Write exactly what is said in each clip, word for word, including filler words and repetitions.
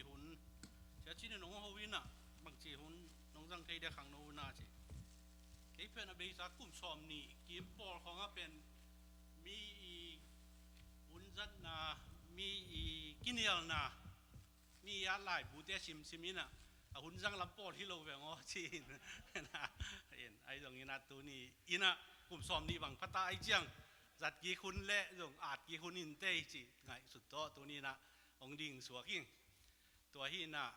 Hun sia cin in hong ho in ah, bangci hun nong zang thei dia khang no hun ah ci. Kei pen a beisa kum sawm nih kim pawl khawng ah pen mi i hunzatna, mi i kinialna, mi i a laibute simsim in ah, a hun zang lam pawl hi lo veng aw ci in, in ai zong in ah tuni in ah kum sawm nih bang phata ai ciang zat kik hun le zong at kik hun in tei ci ngaihsut tawh tuni in ah hong ding suak ing. Tua hi in ah,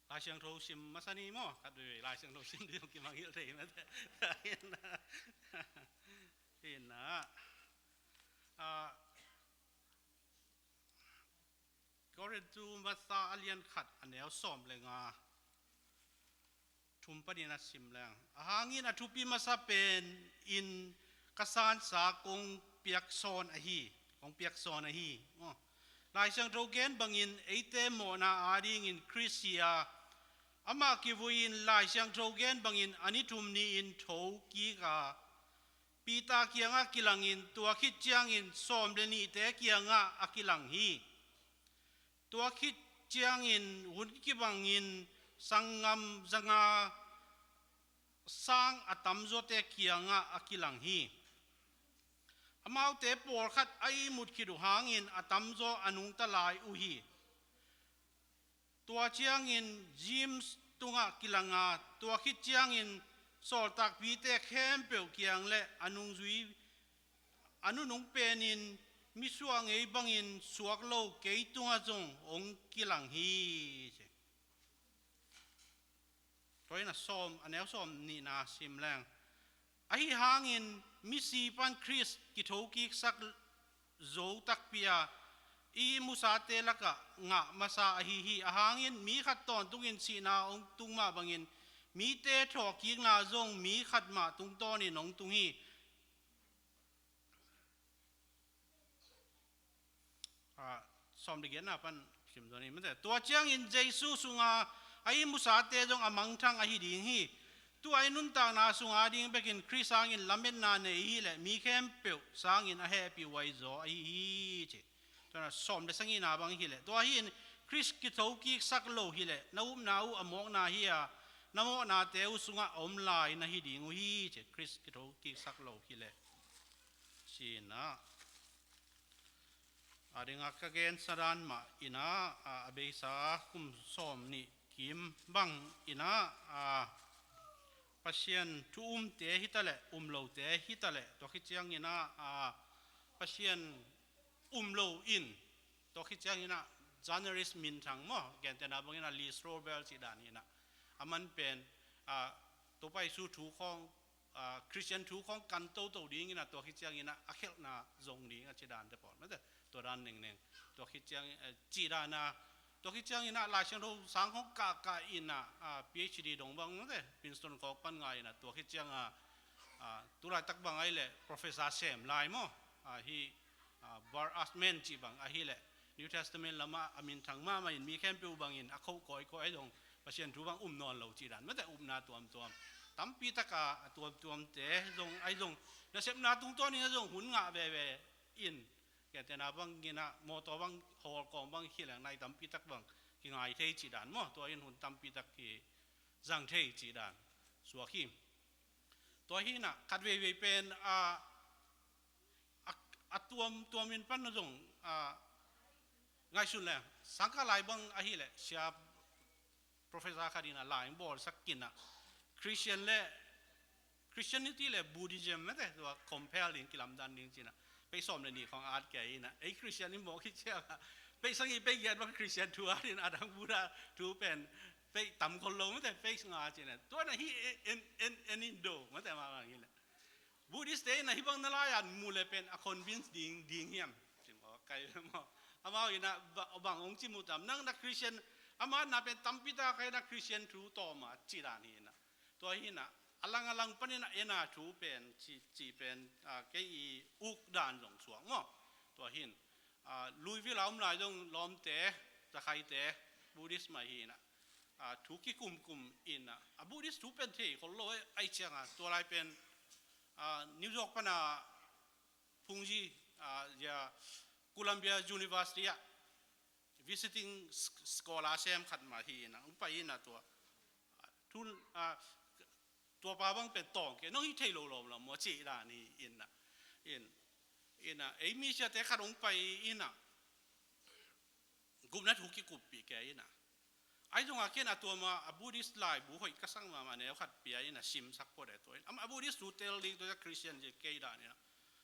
Lai Siangtho sim masa ni maw? Khat vei Lai Siangtho sim ding kimangngilh thei mate. Hi in ah, ah, Korintu masa a lian khat a neu sawm le nga, thum panin a sim leng. A hangin a thupi masa pen in ka sansa kong piaksawn ahi, kong piaksawn ahi. Aw. Lai Siangtho gen bangin eite mawhna adingin Khrist hi a, amah kivui in Lai Siangtho gen bangin a ni thum ni-in tho kik a, Peter kiangah kilangin tua khit ciangin sawm le nihte kiangah a kilang hi. Tua khit ciangin hun kibangin sanggam zanga sang a tamzawte kiangah a kilang hi. Amaute pawlkhat a ihmut khit uh hangin a tamzaw a nungta lai uh hi. Tua ciangin James tungah kilanga, tua khit ciangin sawltakpite khempeuh kiang le a nungzui a nunung penin misuah ngei bangin suak lo kei tungah zong hong kilang hi ci. Tua in a sawm, a neu sawm nihna sim leng. Ahi hangin misi pan Khrist kithokiksak zo takpi a i musate lakah ngah masa ahi hi. A hangin mi khat tawntungin sihna hong tung mah bangin mite thawhkikna zong mi khat mah tungtawnin hong tung hi. Ah, sawm le giatna pan sim zaw ni mate. Tua ciangin Jesu sunga a i musate zong a mangthang ahi ding hi. Tu a i nuntakna sunga ding bekin Khrist sangin lametna nei hi leh mi khempeuh sangin a hehpih huai zaw ahi hi ci. Tua na sawm le sagihna bang hi leh, tua hi in Khrist kithokiksak lo hi leh na upna uh a mawkna hi a, na mawhnate uh sungah a om lai na hi ding uh hi ci. Khrist kithokiksak lo hi leh. Ci-in ah, a dingah ka gensa dan mah in ah, a, a beisa kum sawm nih kim bang in ah, a, Pasian thu umte hi ta leh, um lote hi ta leh, tua khit ciangin ah, a, Pasian um lo in, tua khit ciangin ah, journalist minthang maw, gentehna bangin ah, Lee Strobel cih dan in ah, a man pen, a, Topa Jesu thu khawng, a, Christian thu khawng kan toto dingin ah, tua khit ciangin ah, a khelhna zong ding a ci dan te pawl mate, tua dan nengneng, tua khit ciang, eh, cih dan a, tua khit ciangin ah, Lai Siangtho sang khawng kahkah in ah, a, P H D dong bang mate, Princeton khawng pan ngai in ah, tua khit ciang a, a, tulaitak bang ai leh professor sem lai maw, a, hi, a, Bar Asman cih bang ahi leh New Testament lamah a minthang mahmah in mi khempeuh bangin a khoh kawikawi ai zong Pasian thu bang um nawn lo cih dan mate, upna tuamtuam tampi taka a tuamtuamte zong ai zong nasepna tungtawnin a zong hun ngah veve in, gentehna bangin ah mawtaw bang hawlkawng bang hi leng nai tampi tak bang kingai thei cih dan maw, tua in hun tampi tak kizang thei cih dan suak hi. Tua hi in ah khat veivei pen a, a, a tuamtuamin pan na zong, a, ngaihsun leng sangkah lai bang ahi leh sia professor khat in ah lai bawlsak in ah, Christian le, Christianity le Buddhism mate, tua compare ding, kilamdan ding ci in ah, pei sawm le nih khawng at kei in ah, ei Christian in mawk hi ciang ah, pei sagih pei giat bang Christian thu at in, a dang Buddha thu pen pei tam khol lo mate, pei nga ci in ah, tua na hi en, en, en in do mate, mah bang hi leh. Buddhist te in ah hih bang na lai-at mu le pen a convince ding, ding hiam? Ci maw, kai maw. Amau in ah ba-, bang hong ci mu tam. Nang na Christian, a matna pen tampi tak a kai na Christian thu tawm a ci dan hi in ah. Tua hi in ah, a lang a lang panin ah en a thu pen, ci, ci pen, a, kei i uk dan zong suak maw. Tua hi in, a, Louisville a om lai zong lawmte, zakhaite, Buddhist mah hi in ah, a, thu kikumkum in ah, a Buddhist thu pen thei khol lo, eh, ai ciang a, tua lai pen, a, New York pan a phungzi ah, ya, Columbia University ah visiting sch-, scholar sem khat mah hi in ah, hong pai in ah tua. Tun, ah, tua pa bang pen tawng kei, nong hih thei lo lawm lawm maw cih dan hi in ah. In, in ah, ei misiate khat hong pai in ah, gupna thu kikuppih kei in ah. Ahi zongah ken a tua mah a Buddhist laibu hoih ka sang mahmah neu khat pia in ah simsak phot e tua in. Amah a Buddhist thu tel ding tua Christian ci kei dan in ah.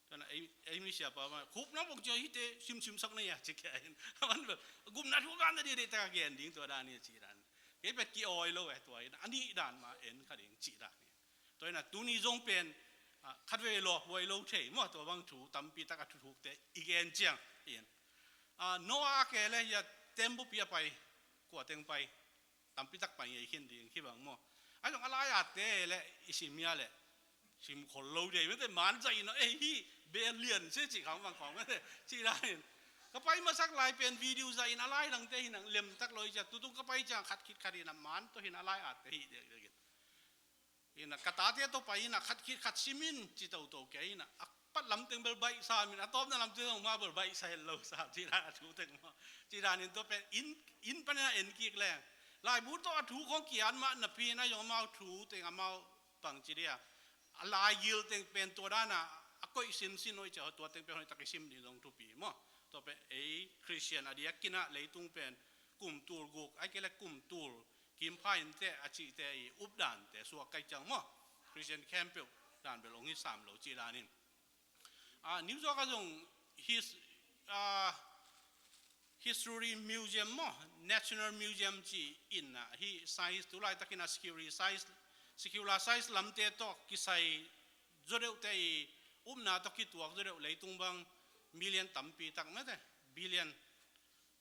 Tua in ah ei, ei misiapa mah, "Gupna bang ci hite simsimsak na hia?" ci kei in. Aman bel, "Gupna thu kan na dih dih taka gen ding tua dan hi," ci dan. Kei pet ki-awi lo e tua in. A nih dan mah en kha ding ci dan hi. Tua in ah tuni zong pen, ah, khatvei lawkhuai lo thei maw, tua bang thu tampi tak a thuthukte i gen ciang in. Ah, Noah a ke le hia tembupi a pai, kua teng pai, tampi tak pai ngei khin ding hi bang maw. Ahi zong a lai atte le i sim hia le, sim khol lo dei, mete man zah in ah, "Ei, hih bel lian se," cih khang bang khawng mete, cih lai in. Ka pai masak lai pen video zah in a lai dangte hi in ah lem tak lo hi ciang, tutung ka pai ciang khat khit khat in ah man tawh hi in ah a lai atte hi dek dek in. In ah ka tate tawh pai in ah khat khit khat sim in ci toto kei in ah, a pat lam teng bel baih sam in, a tawpna lam teng zong mah bel baih sa het lo sam, ci dan a thu teng maw. Ci dan in tua pen inn, inn pan in ah en kik leng. Laibu tawh a thu khawng ki-at mah napi in ah zong amau thu teng amau bang ci dia, a laigil teng pen tua dan a, a koih sinsin hoih cia, tua teng pen hoih tak i sim ding zong thupi maw. Tua pen ei Christian a diakin ah leitung pen kum tul guk, ahih kei le kum tul kim pha inteh a cihte i updante suak kai ciang maw, Christian khempeuh dan bel hong hi sam lo cih dan in. Ah, New York ah zong his-, ah, History Museum maw, National Museum ci in ah, hih science tu laitakin a security science, secular science lamte tawh kisai zaw deuhte i upna tawh kituak zaw deuh leitung bang million tampi tak mete, billion,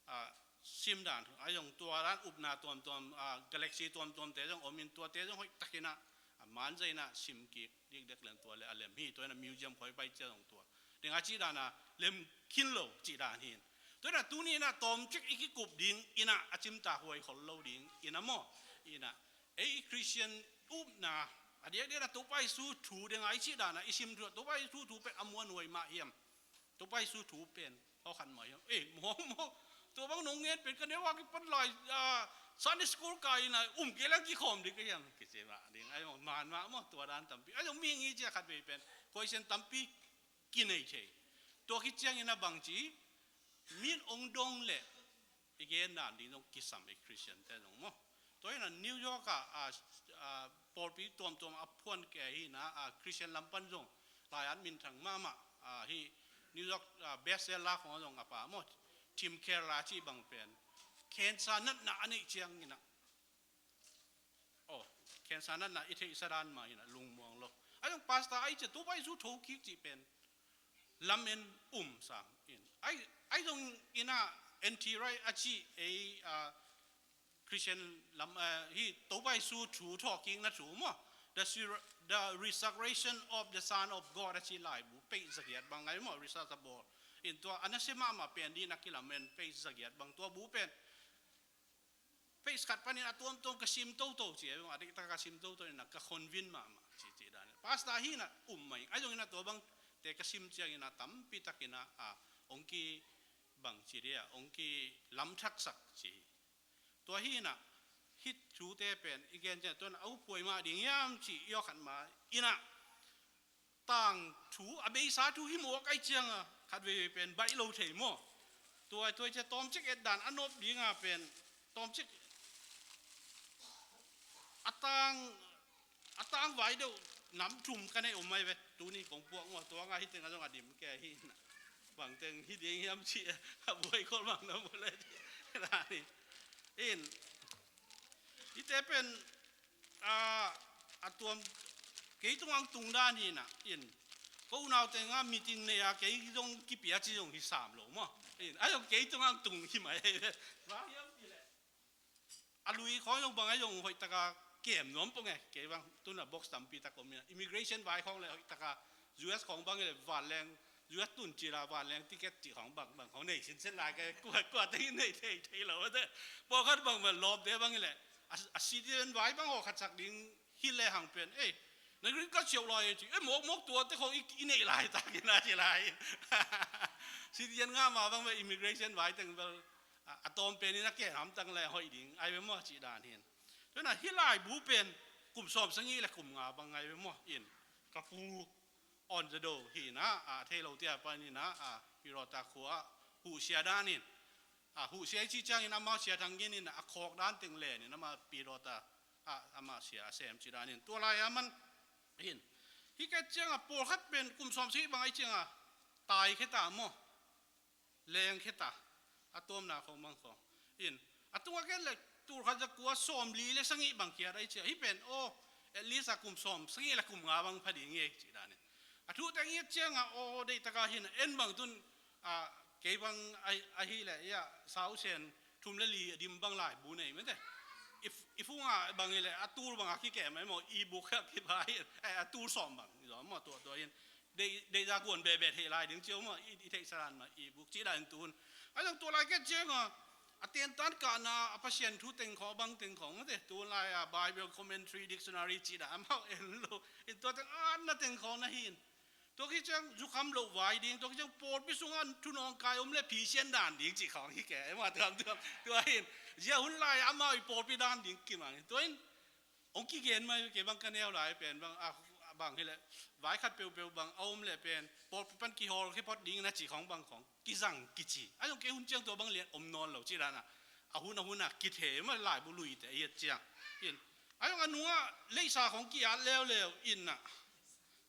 ah, sim dan, ahi zong tua dan upna tuamtuam, ah, galaxy tuamtuamte zong om in tuate zong hoih takin ah, ah, man zah in ah sim kik dikdek leng tua le a lem hi, tua in ah museum khawng i pai ciang zong tua. Ding a cih dan a lem khin lo cih dan hi in. Tua in ah tuni in ah tawmcik i kikup ding in ah a cimtak huai khol lo ding in ah maw. In ah ei Christian upna a diakdiak in ah Topa Jesu thu ding a i cih dan a i sim thu, Topa Jesu thu pen a muanhuai mah hiam? Topa Jesu thu pen hawkhan mah hiam? Eh, maw, maw. Tua bang nong ngen pen ka neu a kipan lai, ah, Sunday school kai in ah um kei leng kikhawm ding ka hiam? Kici mah ding, ahi maw, man mah maw, tua dan tampi. Ahi zong mihing i ci a khatvei pen question tampi kinei thei. Tua khit ciangin ah bangci, min ong dong leh i gen dan ding zong kisam ei Christian te zong maw. Tua in ah New York ah, ah, ah, pawlpi tuamtuam a phuan kei hi in ah, ah, Christian lam pan zong lai-at minthang mahmah, ah, hih New York, ah, best seller khawng zong a pa maw, Tim Keller a cih bang pen cancer natna a neih ciangin ah, oh, cancer natna i theihsa dan mah in ah lungmuang lo. Ahi zong pastor a i ci a Topa Jesu thokik cih pen lamen um sam in. Ahi, ahi zongin ah N T Wright a cih ei, ah, Christian lam, ah, hih Topa Jesu thu thawhkikna thu maw, The Sur-, The Resurrection of the Son of God a cih laibu page zagiat bang ngai maw, research a bawl in, tua a nasia mahmah pen ding in ah kilamen page zagiat bang, tua bu pen page khat panin a tuamtuam ka sim toto ci, a diktak ka sim toto in ah ka convince mahmah ci, ci dan. Pastor hi in ah um mai, ahi zongin ah tua bangte ka sim ciangin ah tampi takin ah, ah, ong kibang ci dia, ong kilamthaksak ci. Tua hi in ah hih thute pen i gen ciang tua in ah a uphuai mah ding hiam ci i awkhat mah in ah tangthu, a beisa thu hi mawk ahih ciangin khatveivei pen baih lo thei maw. Tua, tua ciang tawmcik et dan a nop dingin pen tawmcik a tang, a tangvai deuh nam thum ka neih om mai ve. Tuni kong puak maw, tua ngah hi teng a zong a dim kei hi. Bang teng hi ding hiam ci a buai khol bang na mu le. In, hihte pen, ah, a tuam, kei tungah tung dan hi in ah, in. Ko unau tengah meeting nei a kei zong kipia ci zong hi sam lo maw. In, a zong kei tungah tung hi mai. Bang hiam cih leh a lui khawng zong bang a zong hoih taka kem nuam pong e. Kei bang tu in ah box tampi tak om in ah, immigration vai khawng le hoih taka U S khawng bang le vanleng, U S tun cil a vanleng ticket cih khawng bang, bang khawng nei sinsen lai kei, kua, kua teng in nei thei, thei lo te. Pawlkhat bang bang lawmte bang le a, a citizen vai bang haw khat sak ding hi le hang pen, eh, Na green card siau lai ci, eh, mawkmawk tuate khong i, i neih laitak in a ci lai. Citizen ngah mah bang bel immigration vai teng bel a, a tawm pen in a ken hamtang le hoih ding ai ve maw cih dan hi in. Tua in a hih laibu pen kum sawm sagih le kum nga bang ai ve maw in, ka pu on the dole hi in a, a thei lo tia pan in a, a Pirota khua ah huhsia dan in, a huhsia i cih ciangin amau sia thang gen in a khawk dan teng len in amah Pirota ah amah sia a sem cih dan in tua lai a man in. Hih ket ciang a pawlkhat pen kum sawm sagih bang ai ciang a tai kheta maw, leng kheta, a tawmna khong bang khong in, a tungah ket le tulkhat zakua sawmli le sagih bang kiat ai ciang hih pen aw, at least a kum sawm sagih le kum nga bang pha ding hi cih dan in. A thu teng i et ciang a aw, deihtaka hi in a, en bang tun a, kei bang ahi, ahi le ia sausen thum le li a dim bang laibu nei mate. I f-, i phone ah bang hi le a tul bang a kikem ai maw, e-book a kipai, eh, a tul sawm bang i zawm maw, tua, tua in. Dei, dei za guan bebe thei lai ding ciau maw, i, i theihsa dan mah e-book cih dan tun. A zong tua lai ket ciang a, a tentan kahna a Pasian thu teng khong bang teng khong mate, tun lai a Bible commentary, dictionary cih dan amau en lo in, tua teng atna teng khong na hi in. Tua khit ciang zukham loh vai ding, tua khit ciang pawlpi sungah thunawngkai om le phisian dan ding cih khong hi kei mah, tuam, tuam, tua hi in. Zia hun lai amau i pawlpi dan ding kimang in. Tua in hong kigen mai kei bang ka neu lai pen bang a, bang hi le vai khat peuhpeuh bang a om le pen pawlpi pan kihawl khia phot ding na cih khong bang khong kizang kici. A zong kei hun ciang tua bang lian om nawn lo cih dan a, a hun a hun a kithei mah laibu luite i et ciang in. A zong a nungah leisa khong ki-at leuleu in a,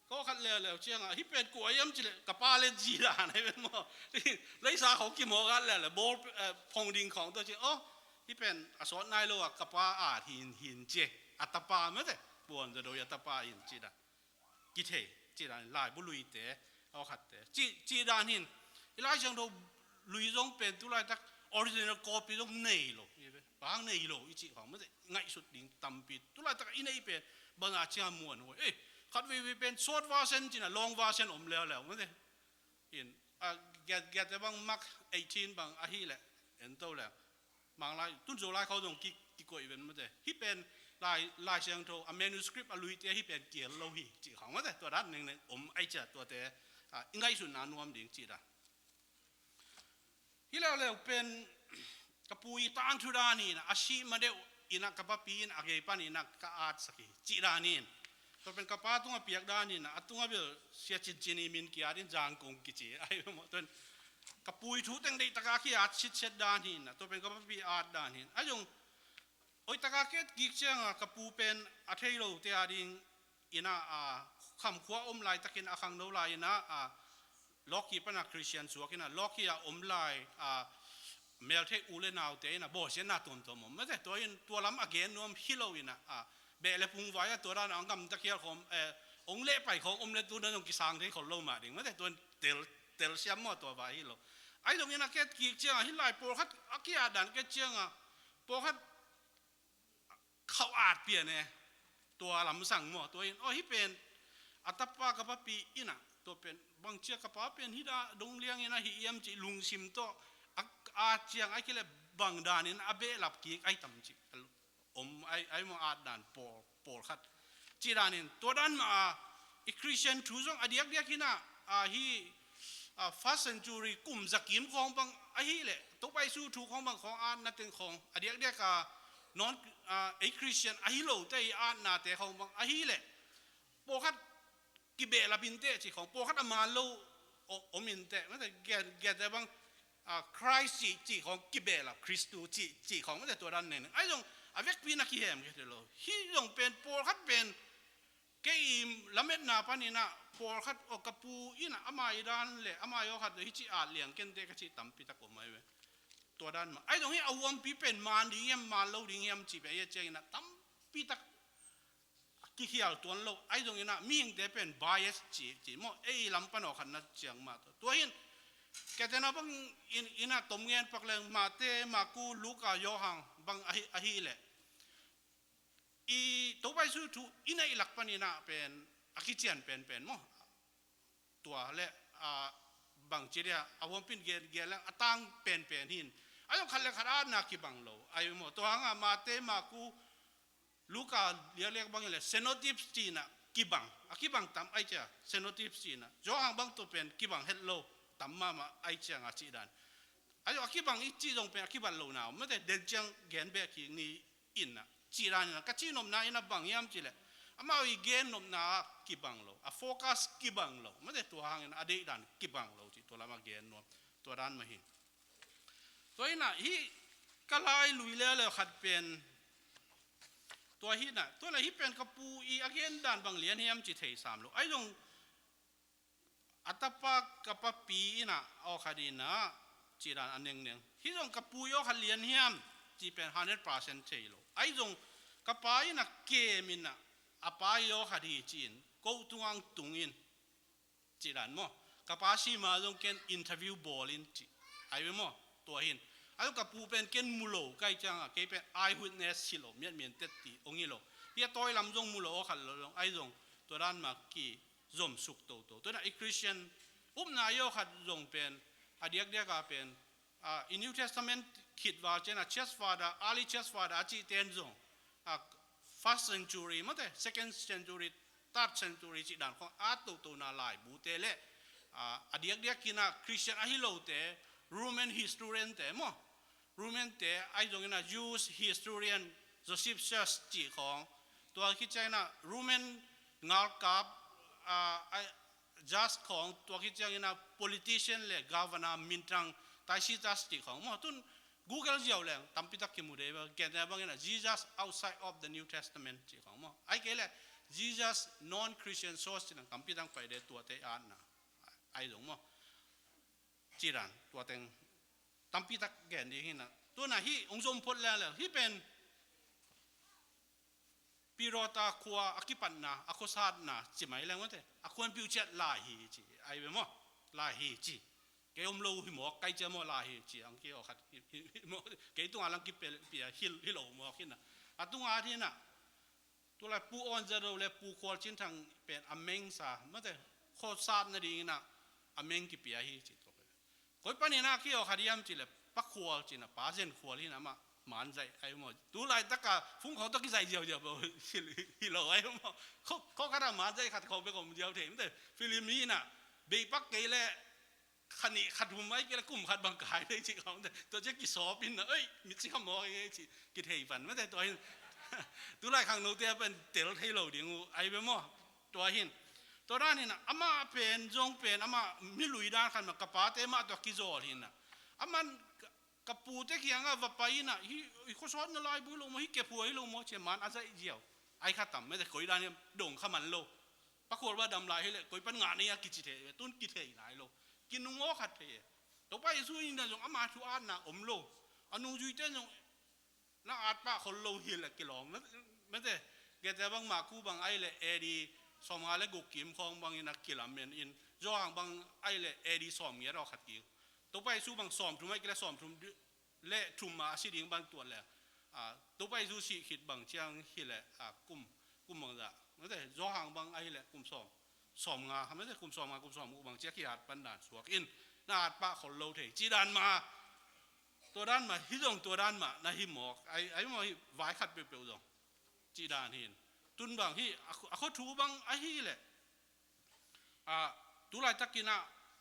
ka aw khat leuleu ciang a, hih pen kua hiam cih leh ka pa le zi dan ai pen maw. Leisa khong kimawk at leuleu bawl, eh, phong ding khong tua ci, aw, hih pen a sawt nai lo a ka pa at hi in, hi in ci, a tapa mate, puan za doi a tapa hi in ci dan. Kithei cih dan, laibu luite, a aw khatte cih, cih dan hi in. I Lai Siangtho lui zong pen tu laitak original copy zong nei lo, bang nei lo i cih khong mate, ngaihsut ding tampi tu laitak i neih pen bang a ciang muan huai. Eh, khat veivei pen short version cih na long version om leuleu mate. In a, giat, giat te bang Mark eighteen bang ahi le, en to le, Mang Lai, tun Zolai khawng zong ki, kikoih ven mate. Hih pen Lai, Lai Siangtho a manuscript a luite hih pen kiel lo hi cih khong mate. Tua dan nengneng om ai cia tuate, a, i ngaihsutna nuam ding cih dan. Hih leuleu pen ka pu i tangthu dan hi in a, a sih ma deuh in a ka papi in a gei pan in a ka atsak hi cih dan hi in. Tua pen ka pa tungah piak dan hi in a, a tungah bel Sia Cincin i min kiat in Zangkong kici ai maw. Tua in ka pu i thu teng deihtaka ki-at sitset dan hi in a, tua pen ka papi at dan hi in. A zong hoihtaka ki-et kik ciang a ka pu pen a thei lote a ding in a, a, Kham khua om laitakin a khangno lai in a, a, Lawki pan a Christian suak in a, Lawki a om lai, a, meltheih u le naute in a bawlsiatna tuamtuam om mate. Tua in tua lam a gen nuam hi lo in a, a, beh le pung vai a tua dan a hong gamta khial khawm, eh, hong lehpai khawng om le tu dan hong kisang thei khol lo mah ding mate. Tua in tel, telsiam maw tua vai hi lo. Ai zong in a ki-et kik ciang a hih lai pawlkhat a ki-at dan ki-et ciang a pawlkhat khauh at pian e. Tua lamsang maw, tua in, aw, hih pen a tapa ka papi in a, tua pen bang cia ka pa pen hih dah dong liang in a hih hiam cih lungsim tawh a, a ciang a kileh bang dan in a behlap kik ai tam cih om ai, ai maw at dan pawl, pawlkhat. Cih dan in, tua dan mah a, i Christian thu zong a diakdiak in a, a, hih, a, first century kum zakim khawng bang ahih leh, Topa Jesu thu khawng bang khawng atna teng khawng a diakdiak a, non, a, ei Christian ahi lote i atnate khawng bang ahih leh, pawlkhat kibehlap inteh cih khawng, pawlkhat a man lo o-, om inteh, mate, gen, gente bang, a, Christ cih, cih khawng kibehlap, Khristu cih, cih khawng, mate, tua dan neng. Ai zong a vekpi in a kihem kei lo. Hih zong pen, pawlkhat pen, kei i lametna panin ah pawlkhat, aw, ka pu in ah ama i dan le ama i awkhat hih ci at liang kente ka cih tampi tak om ai ve. Tua dan mah. Ai zong hi a huampi pen man ding hiam, man lo ding hiam cih pen i a ciangin ah tampi tak a kikhial tuan lo. Ai zongin ah mihingte pen bias ci, ci maw, ei lam pan awkhatna ciang mah tua. Tua hin, kei tena bang in, in ah tom ngen pak leng Mate, Maku, Luka, Johan bang ahi, ahi leh i Topa Jesu thu i neih lak panin ah pen a kician penpen maw? Tua le, a, bang ci dia, a huampin gen, gen leng a tang penpen hin. A zong khat le khat atna kibang lo ai maw? Tua hang a Mate, Maku, Luka liakliak bang in le synoptics ci-in ah kibang, a kibang tam ai cia, Xanatipes cihna. Johan bang tua pen kibang het lo, tam mahmah ai cianga cih dan. Ai a kibang i cih zong pen a kibat lo na om, mate, den ciang gen beh kik ni inna. Cih dan inna, ka cih nopna inna bang hiam cih leh, amau i gen nopna kibang lo, a focus kibang lo, mate, tua hangin a deih dan kibang lo cih tua lama gen nuam. Tua dan mah hi. Tua inna, hih ka lai lui leuleu khat pen, tua hi na, tua na hih pen ka pu i a gen dan bang lian hiam ci thei sam lo. Ai zong a tapa ka papi inna, aw khat inna, ci dan a nengneng. Hih zong ka pu i aw khat lian hiam, ci pen hundred percent thei lo. Ai zong ka pa inna kem inna, a pa i aw khat hi ci in, ko tungang tung in. Cih dan maw? Ka pa sima zong ken interview bawl in cih. Ai ve maw? Tua hin. Ai ka pu pen ken mu lo, kai cianga, kei pen eyewitness hi lo, miatmian tetti, ong hi lo. Hia tawi lam zong mu lo, aw khat lo zong, ai zong. Tua dan mah ki zom suk toto. Tua na i Christian, upna i aw khat zong pen, a diakdiaka pen, a, i New Testament khit val ciang a church father, early church father a cih ten zong, a, first century, mate, second century, third century cih dan khong a toto na laibute le, a, a diakdiak kina Christian ahi lote, Roman historian te maw? Roman te, ai zong ina Jewish historian Josephus cih khong. Tua khit ciang ina Roman ngalkap, a, ai, judge khong, tua khit ciang ina politician le governor, mintang, Tacitus cih khong. Maw, tun Google ziau leng, tampi tak kimu de ba, gen de bang ina Jesus outside of the New Testament cih khong maw. Ai kei le, Jesus non-Christian source cih leng, tampi tak pai de tuate atna. Ai zong maw. Cih dan, tua teng. Tampi tak gen ding hi na. Tua na hi, ong zom phot leuleu. Hih pen, Pirota khua a kipatna, a khuasatna, ci mai leng mate. A khuan piu ciat lai hi ci, ai ve maw? Lai hi ci. Kei om lo hi maw, kai cia maw lai hi ci, ang kei aw khat hi, hi, hi maw? Kei tunga lang kipia, pia hi, hi lo maw, khin na. A tunga hi na. Tulai Pu Awn Za Do le Pu Khual Cin Thang pen a meng sa, mate. Khuasatna ding ina, a meng kipia hi ci tua. Koi panin a kiaw kha diam ci le, Pa Khual cin a, Pa Zen Khual hi na mah, man zaih ai maw. Tu laitaka fung khawng tawh kizaih ziauziau bo hi lo ai maw. Khawng khat a man zaih khat khawng bek om ziau thei mate. Film hi na, bei pak kei le, kha nih kha thum ai kei le kum khat bang kai thei ci khawng te. Tua ci kisawp in na, oi, mit ci kha mawk ei ci, kithei pan mate tua hin. Tu lai khangnote a pen tel thei lo ding uh ai be maw. Tua hin. Tua dan hin, amah pen, zong pen, amah milui dan khat mah, ka pate mah tua kizawl hin na. Aman ka, ka pute kiangah va pai in na, hi, hi khuasawtna laibu hi lo maw, hi kephua hi lo maw, ci a man a zaih ziau. Ai kha tam, mete koi dan hi, dong kha man lo. Pa Khual va dam lai hi leh, koi pan ngah na hia kici thei, tun kithei nai lo. Kinung aw khat thei. Topa Jesu in na zong ama thu atna om lo. A nungzuite zong na at pah khol lo hi le kilawm. Mete, gete bang Maku bang ai le A D sawmnga le guk kim khawng bangin a kilamen in, Johan bang ai le A D sawmgiat aw khat kim. Topa Jesu bang sawmthum ai kile sawmthum le thum a si ding bang tuat le. A, Topa Jesu sih khit bang ciang hi le, a, kum, kum bang zah. Mete, Johan bang ai le kum sawm. Sawmnga, mete kum sawmnga, kum sawmguk bang ciang kiat pan dan suak in. Na at pah khol lo thei. Ci dan mah. Tua dan mah, hi zong tua dan mah, na hi mawk. Ai, ai maw hi, vai khat peuhpeuh zong. Ci dan hin. Tun bang hi, a, a khua thu bang, ahi le. A, tu laitakin a,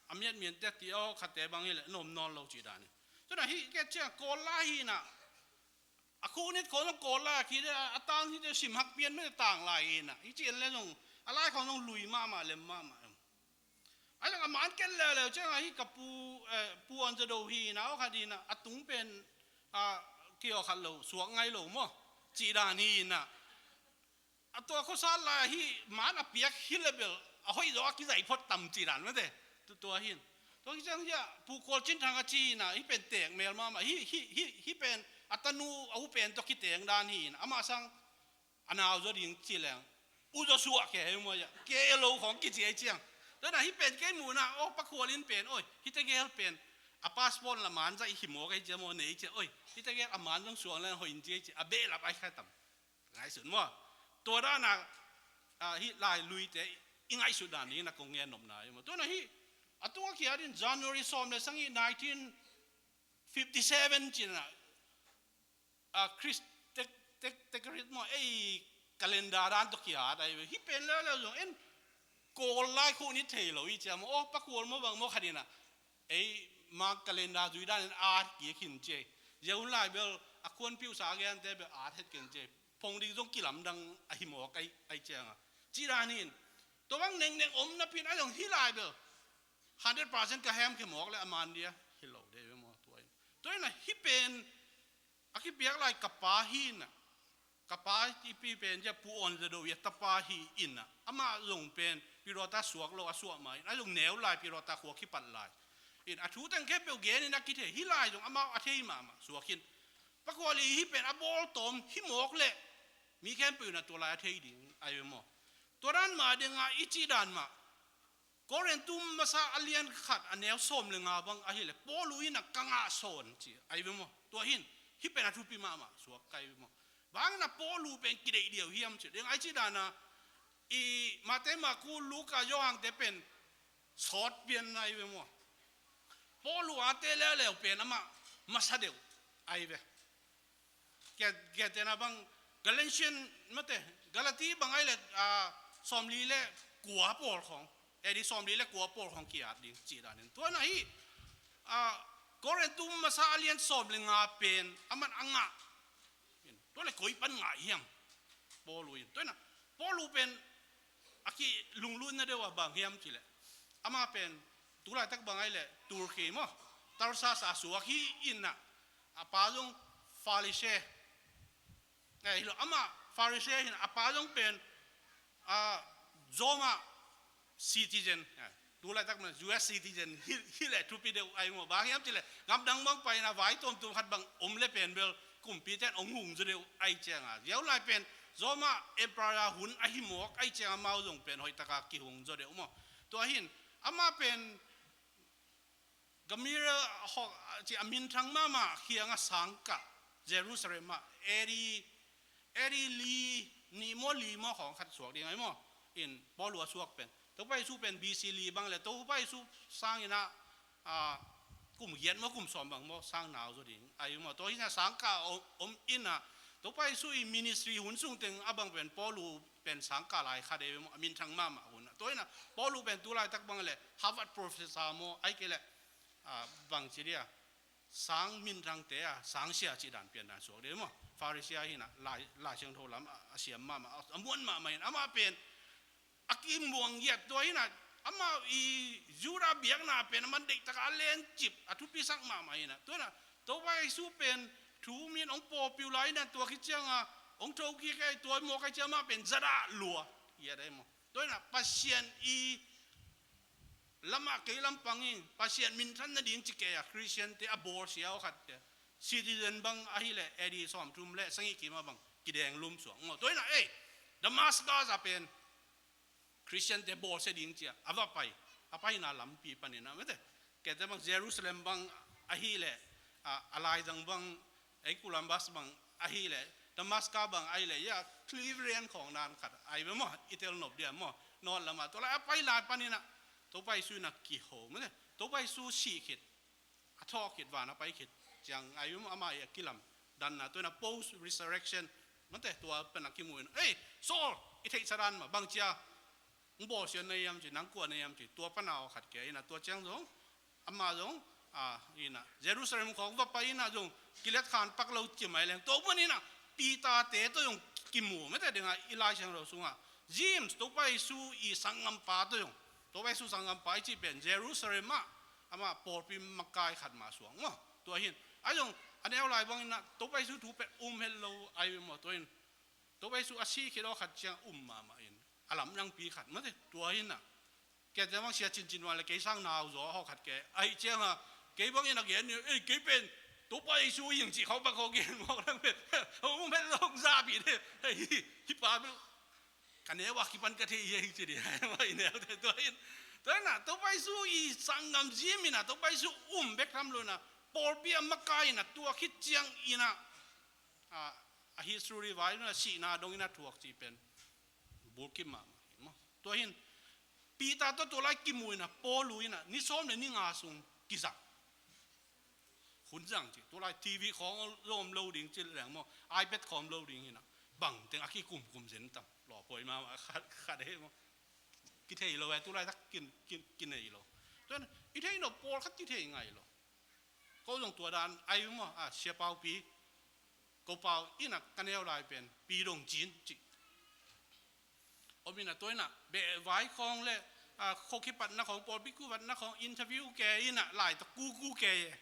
a miatmian tek ti aw, khatte bang hi le, nom nawn lo ci dan hi. Tun a hi, ke ciang, kawl lai hi na. A khunit khawng zong kawl lai, a khit a, a tang hi te sim hak pian mete tang lai hi na. Hi ci en le zong, a lai khawng zong lui mahmah, lem mahmah. Ai zong a man ken leuleu ciang a hi ka pu, eh, Pu Awn Za Do hi na, aw khat hi na, a tung pen, a, kiaw khat lo, suak ngai lo maw. Ci dan hi na. A tua khuasat lai hi, man a piak hi le bel, a hoih zaw a kizaih phot tam ci dan mete. Tu, tua hin. Tua hi ciang hi a, Pu Khual Cin Thang a ci na, hi pen tek mel mahmah, hi, hi, hi, hi pen, a tanu, a u pen tua kiteng dan hi na, amah sang, a nau zaw ding ci leng. U zaw suah ke hei maw ya. Ke lo khawng kici ai ciang. Tua na hi pen kei mu na, aw Pa Khual in pen, oi, hi tegel pen. A passport la man zaih hi maw kei cia maw nei cia, oi, hi tegel a man zong suang leng hoih in cia cia, a behlap ai khai tam. Ngaihsut maw. Tua dan a, a, hi lai lui te, i ngaihsut dan ding na kong ngen nopna hi maw. Tua na hi, a tung a kia din January sawm le sang hi nineteen fifty seven ci na, a, Chris, tek, tek, tek rit maw, ei, calendar dan tawh ki-at ahi ve. Hih pen leuleu zong en Kawl lai khuk ni thei lo i ciam aw, Pa Khual maw bang maw khat in ah, ei March calendar zui dan in at kik hi ci ei. Zia hun lai bel a khuanpiuhsa a gente bel at het ken ci ei. Phong ding zong kilamdang ahi mawk ahi ciang a, ci dan in. Tua bang nengneng om napi in a zong hih lai bel hundred percent ka hemkhia mawk le a man dia hi lo de ve maw tua in. Tua in ah hih pen a kipiak lai ka pa hi in ah, ka pa i pi pen zia Pu Awn Za Do i a tapa hi in ah, amah zong pen Pi Rawt a suak lo a suak ma in, a zong neu lai Pi Rawt a khua kipat lai in, a thu teng khempeuh gen in a kithei hi lai zong amau a thei mahmah suak in. Pa Khual i hih pen a bawl tawm hi mawk leh mi khempeuh in ah tua lai a thei ding ahi ve maw. Tua dan mah ding a i cih dan mah Korin tu masa a lian khat a neu sawm le nga bang ahileh Paul in ah ka ngah sawn ci ahi ve maw. Tua hin hih pen a thupi mahmah suak ka hi ve maw. Bang in ah Paul pen kideih diau hiam ci ding a i cih dan a, i Mate, Maku, Luka, Johan te pen sawt pian ahi ve maw. Paul ate leuleu pen amah masa deuh ahi ve. Kiat, kiat tena bang Galatian mate, Galati bang ahileh, ah, sawmli le kua pawl khawng, A D sawmli le kua pawl khawng ki-at ding cih dan in. Tua in ah hih, ah, Korin tu masa a lian sawm le nga pen aman a ngah. Tua leh koi pan ngah hiam Paul in. Tua in ah Paul pen a kilunglutna deuh a bang hiam cih leh, amah pen tu laitak bang ahileh Turkey maw, Tarsus a suak hi in ah, a pa zong Pharisee. Eh, hi lo, amah Pharisee hi in ah, a pa zong pen, ah, Roma citizen. Eh, tu laitak pen U S citizen hi, hi leh thupi deuh ahi maw. Bang hiam cih leh gam dang bang pai in ah vai tuamtuam khat bang om leh pen bel kumpi ten hong hung zaw deuh ahi ciang a, zia hun lai pen Roma Emperor hun ahi mawk ahi ciang a, amau zong pen hoihtak a kihung zaw deuh maw. Tua hin amah pen Gamaliel hawk ci a minthang mahmah kiang a sangkah, Jerusalem ah A D, A D li nih maw li maw khawng khat suak ding ahi maw. In Paul a suak pen, Topa Jesu pen B C li bang leh Topa Jesu sang in ah, ah, kum giat maw kum sawm bang maw sang nau zaw ding ahi maw. Tua hi in ah sangkah om, om in ah Topa Jesu i ministry hun sung teng a bang pen Paul pen sangkah lai khat ahi ve maw, a minthang mahmah hun ah. Tua in ah Paul pen tu laitak bang leh Harvard professor maw, ahih kei leh, ah, bang ci dia, sang minthangte a sangsia cih dan pian dan suak deuh maw. Pharisee hi in ah, Lai, Lai Siangtho lam a, a siam mahmah, a, a muan mahmah in, amah pen a kimuang giat. Tua hi in ah amah i Judah biakna pen aman deihtak a lencip, a thupisak mahmah hi in ah. Tua in ah Topa Jesu pen thu min hong pawlpi uh lai in ah, tua khit ciang a hong thokik ei, tua mawk ei ciang amah pen zadah lua giat ahi maw. Tua in ah Pasian i lamah kei lampang in Pasian minthan nading ci kei a Christian te a bawlsia aw khat te, citizen bang ahileh A D sawmthum le sagih kim a bang kideng lum suak maw. Tua in ah ei, Damascus a pen Christian te bawlsia ding ci a a va pai, a paina lampi pan in ah mate, kei te bang Jerusalem bang ahileh, a, a laizang bang, ei Columbus bang ahileh, Damascus bang ahileh, ya, Cleveland khawng dan khat ahi ve maw, i tel nop dia maw, north lam ah. Tua lai a pai lai pan in ah Topa Jesu in ah kiho mate, Topa Jesu sih khit, a thawh khit, van a pai khit ciang ahi ve maw, amah i a kilamdanna, tua in ah post resurrection mate, tua pan a kimu in ah, ei Saul, i theihsa dan mah bang ci a hong bawlsia na hiam ci, nang kua na hiam ci, tua pan a aw khat kia in ah, tua ciang zong amah zong, ah, in ah Jerusalem khawng va pai in ah zong kilet khan pak lo ci mai leng, tua pan in ah Peter te tawh zong kimu mate ding a, i Lai Siangtho sung ah James, Topa Jesu i sanggampa tawh zong, Topa Jesu sanggampa i cih pen Jerusalem ah amah pawlpi makai khat mah suak maw. Tua hin a zong a neu lai bang in ah Topa Jesu thu pen um het lo ahi ve maw. Tua hin Topa Jesu a sih khit aw khat ciang um mahmah in, a lamdangpi khat mate. Tua hi in ah, kei te bang sia cincin wan leh kei sang nau zaw aw khat kei, ahih ciang a kei bang in a gen ni, ei, kei pen Topa Jesu hi ing cih khawng bang khawng gen mawk lang pen, um het lo, zahpih de, ei, hih pa bel ka neu a kipan ka thei hi ing ci ding, i neu te. Tua hin, tua in ah Topa Jesu i sanggam zim in ah, Topa Jesu um bek tham lo in ah, pawlpi a makai in ah, tua khit ciang in ah, a, a history vai in ah sihna dong in a thuak cih pen bulkim mahmah hi maw. Tua hin Peter tawh tua lai kimu in ah Paul in ah ni sawm le ni nga sung kizang, hun zang ci. Tua lai T V khawng zong om lo ding ci leng maw, iPad khawng om lo ding hi in ah, bang teng a kikumkum zen tam. Lawpawi mahmah khat, khat e maw. Kithei lo e, tulaitak kin, kin, kinei lo. Tua in i thei nop pawlkhat kithei ngai lo. Ko zong tua dan ai maw, a, Sia Paupi, ko pau in a ka neu lai pen Pi Dong Cin cih om in a, tua in a beh vai khawng le, a, khuakhi patna khawng, pawlpi khuakhi patna khawng interview kei in a, lai tawh kuku kei e.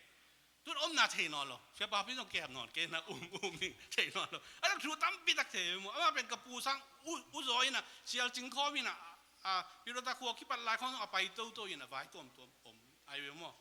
Tun omna thei nawn lo. Sia Paupi zong kem nawn kei in a, um, um in thei nawn lo. A dang thu tampi tak thei maw. Amah pen ka pu sang u, u zaw in a, sial cing khawm in a, a, Pi Dong ta khuakhi pat lai khawng zong a pai toto in a, vai tuamtuam om ai ve maw.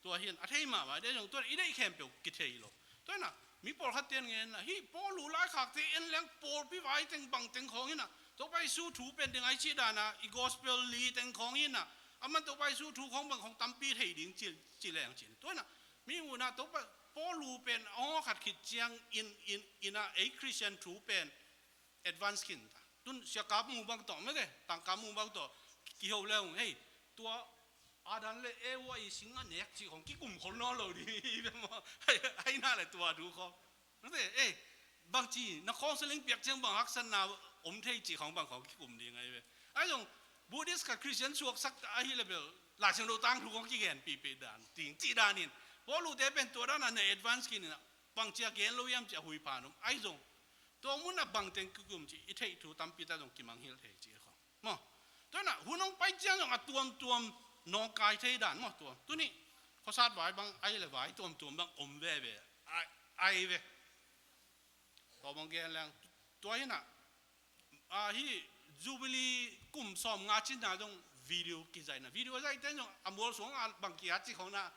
Tua hi in a thei mahmah ding zong, tua in a i deih khempeuh kithei lo. Tua in a mi pawlkhat ten ngen a, hih Paul' laikhakte en leng pawlpi vai teng bang teng khawng in a, Topa Jesu thu pen ding ai cih dan a, i gospel li teng khawng in a, aman Topa Jesu thu khawng bang khawng tampi thei ding ci, ci leng cin. Tua in a mi un a Topa Paul' pen aw khat khit ciang in, in, in a ei Christian thu pen advance khin ta. Tun siakap mu bang tawh mete, tangkap mu bang tawh kiho le hong, hei, tua Adam le Eva i sing a nek cih khawng kikum khol nawn lo ding hi ve maw. Ai, ai na le tua thu khawng. Mete, eh, bang ci, na khawng saling piak ciang bang haksatna om thei cih khawng bang khawng kikum ding ai ve. Ai zong Buddhist khat Christian suaksak ahi le bel, Lai Siangtho tangthu khawng kigen pihpih dan, ting cih dan in. Paul' te pen tua dan a na advance khin in a, bang ci a gen lo hiam cih a hui phan om. Ai zong tua mun a bang teng kikum cih i theih thu tampi ta zong kimangngilh thei cih khawng maw. Tua in a hun hong pai ciang zong a tuamtuam nawngkai thei dan maw tua. Tuni khuasat vai bang ai le vai tuamtuam bang om veve ai, ai ve. Tua bang gen leng tua hi in a, a, hih Jubilee kum sawmnga cinna zong video kizaihna. Video zaihte zong a mual sung a bang ki-at cih khawng na,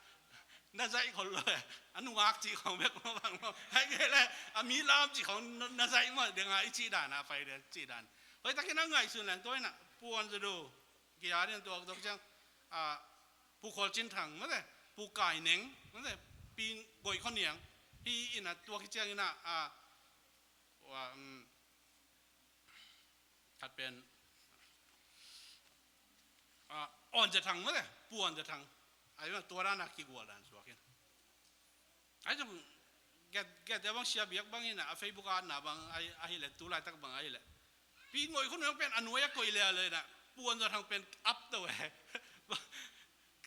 na zaih khol lo e. A nungak cih khawng bek maw bang maw. Hai kei le a mi lam cih khawng na, na zaih maw, deng a i cih dan a pai ding cih dan. Hoih takin a ngaihsun leng tua in a Pu Awn Za Do ki-at in tua, tua ciang, a, Pu Khual Cin Thang mawte, Pu Kai Neng mawte, Pi Ngoih Khua Niang hi in a, tua khit ciang in a, a, wa, um, khat pen, a, Awn Za Thang mawte, Pu Awn Za Thang. Ai, tua dan a kigual dan suak in. Ai zong, get, get bang sia biak bang in a, a Facebook a na bang ai, ahi le, tu laitak bang ahi le. Pi Ngoih Khua Niang pen a nuai a koih le le na, Pu Awn Za Thang pen ap to e.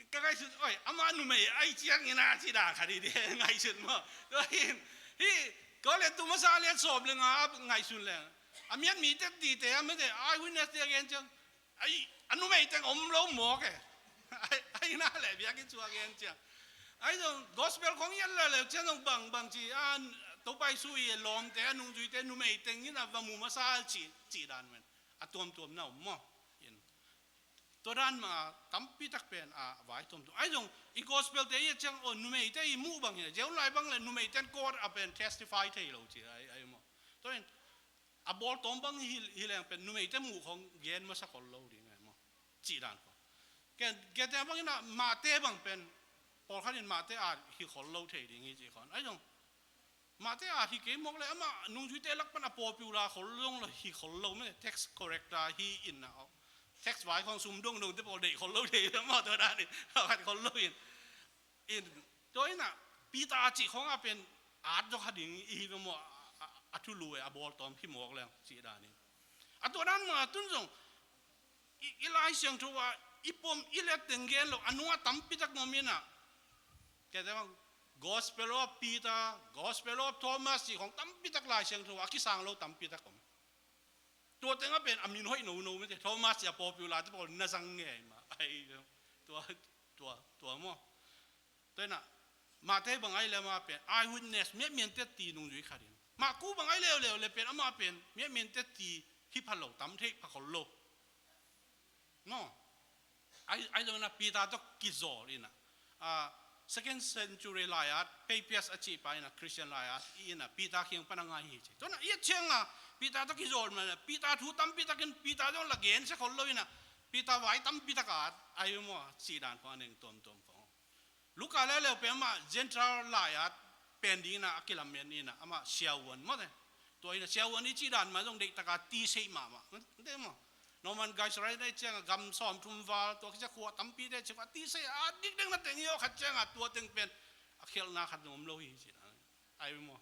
Ka ngaihsun, oi, amah numei ai ciang in a ci dan khat hi ding ngaihsun maw. Tua hi in, hi, ko le tu masa lian sawm le nga ngaihsun leng, a miat mi tet dite a mete, eyewitness te a gen ciang, ai, a numei teng om lo mawk e. Ai, ai na le biakinn sung a gen ciang. Ai zong gospel khawng i et le le ciang zong bang, bang ci, a, Topa Jesu i lawmte, a nungzuite, numei teng in a va mu masa ci, ci dan ven. A tuamtuam na om maw. In. Tua dan mah tampi tak pen a vai tuamtuam. Ai zong i gospel te i et ciang, o, numeite i muh bang hi, Jew lai bang le numeite in court a pen testify thei lo ci ai, ai maw. Tua in a bawltawm bang hi, hi leng pen numeite muh khawng gen masa khol lo ding ai maw. Cih dan khawng. Gen, gen te bang in a mahte bang pen pawlkhat in mahte at hi khol lo thei ding hi cih khawng. Ai zong mahte at hi kei mawk le amah nungzuite lak pan a popular khol zong lo hi khol lo mawte, tax collector hi in a, tax vai khawng sum dongdong te pawl deih khol lo thei mawte, tua dan in a khat khol lo in. In, tua in a Peter cih khawng a pen at zaw kha ding i hi ve maw, a, a, a thulu e, a bawltawm hi mawk leng cih dan in. A tua dan mah tun zong i, i Lai Siangtho a i pom i let teng gen lo, a nungah tampi tak ngom in a. Kei te bang, Gospel of Peter, Gospel of Thomas cih khawng tampi tak Lai Siangtho a kisang lo tampi tak om. Tua teng a pen a min hoih nono mete, Thomas cih a popular te pawl na zang ngei mah. Ai, tua, tua, tua maw. Tua in a mahte bang ai le amah pen eyewitness, miatmian tetti nungzui khat in. Mahku bang ai leuleu le pen amah pen miatmian tetti hi pha lo, tam theih pha khol lo. No. Ai, ai zong in a Peter tawh kizawl in a, a, second century lai-at, Papias a cihpa in a Christian lai-at i in a Peter kiang pan a ngai hi ci. Tua in a i et ciang a Peter tawh kizawl mah in a Peter thu tampi takin Peter zong la gensia khol lo in a Peter vai tampi tak a at ai maw, cih dan khawng a neng tuamtuam khawng. Luka leuleu pen amah Gentile lai-at pen ding in a kilamen in a amah siavuan mawte. Tua in a siavuan i cih dan mah zong deihtak a tiseih mahmah. Mawte maw. Norman Geisler i et ciang a gam sawmthum val, tua khit ciang khua tampite ciang a tiseih a dikdek na teng hi aw, khat ciang a tua teng pen a khialhna khat zong om lo hi ci dan. Ai maw.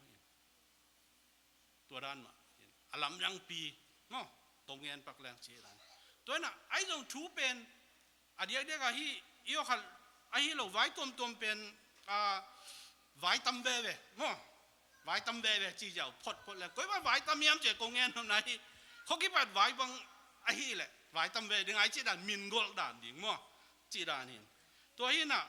Tua dan mah. a lamdangpi maw, tong ngen pak leng ci dan. Tua inah ai zong thu pen a diakdiak ahi i awkhat ahi lo, vai tuamtuam pen a vai tam veve maw, vai tam veve ci ziau photphot le koi va vai tam hiam ci ko ngen hom na hi. Khuakipat vai bang ahi le vai tam ve ding ai ci dan, min golh dan ding maw, ci dan hin. Tua hinah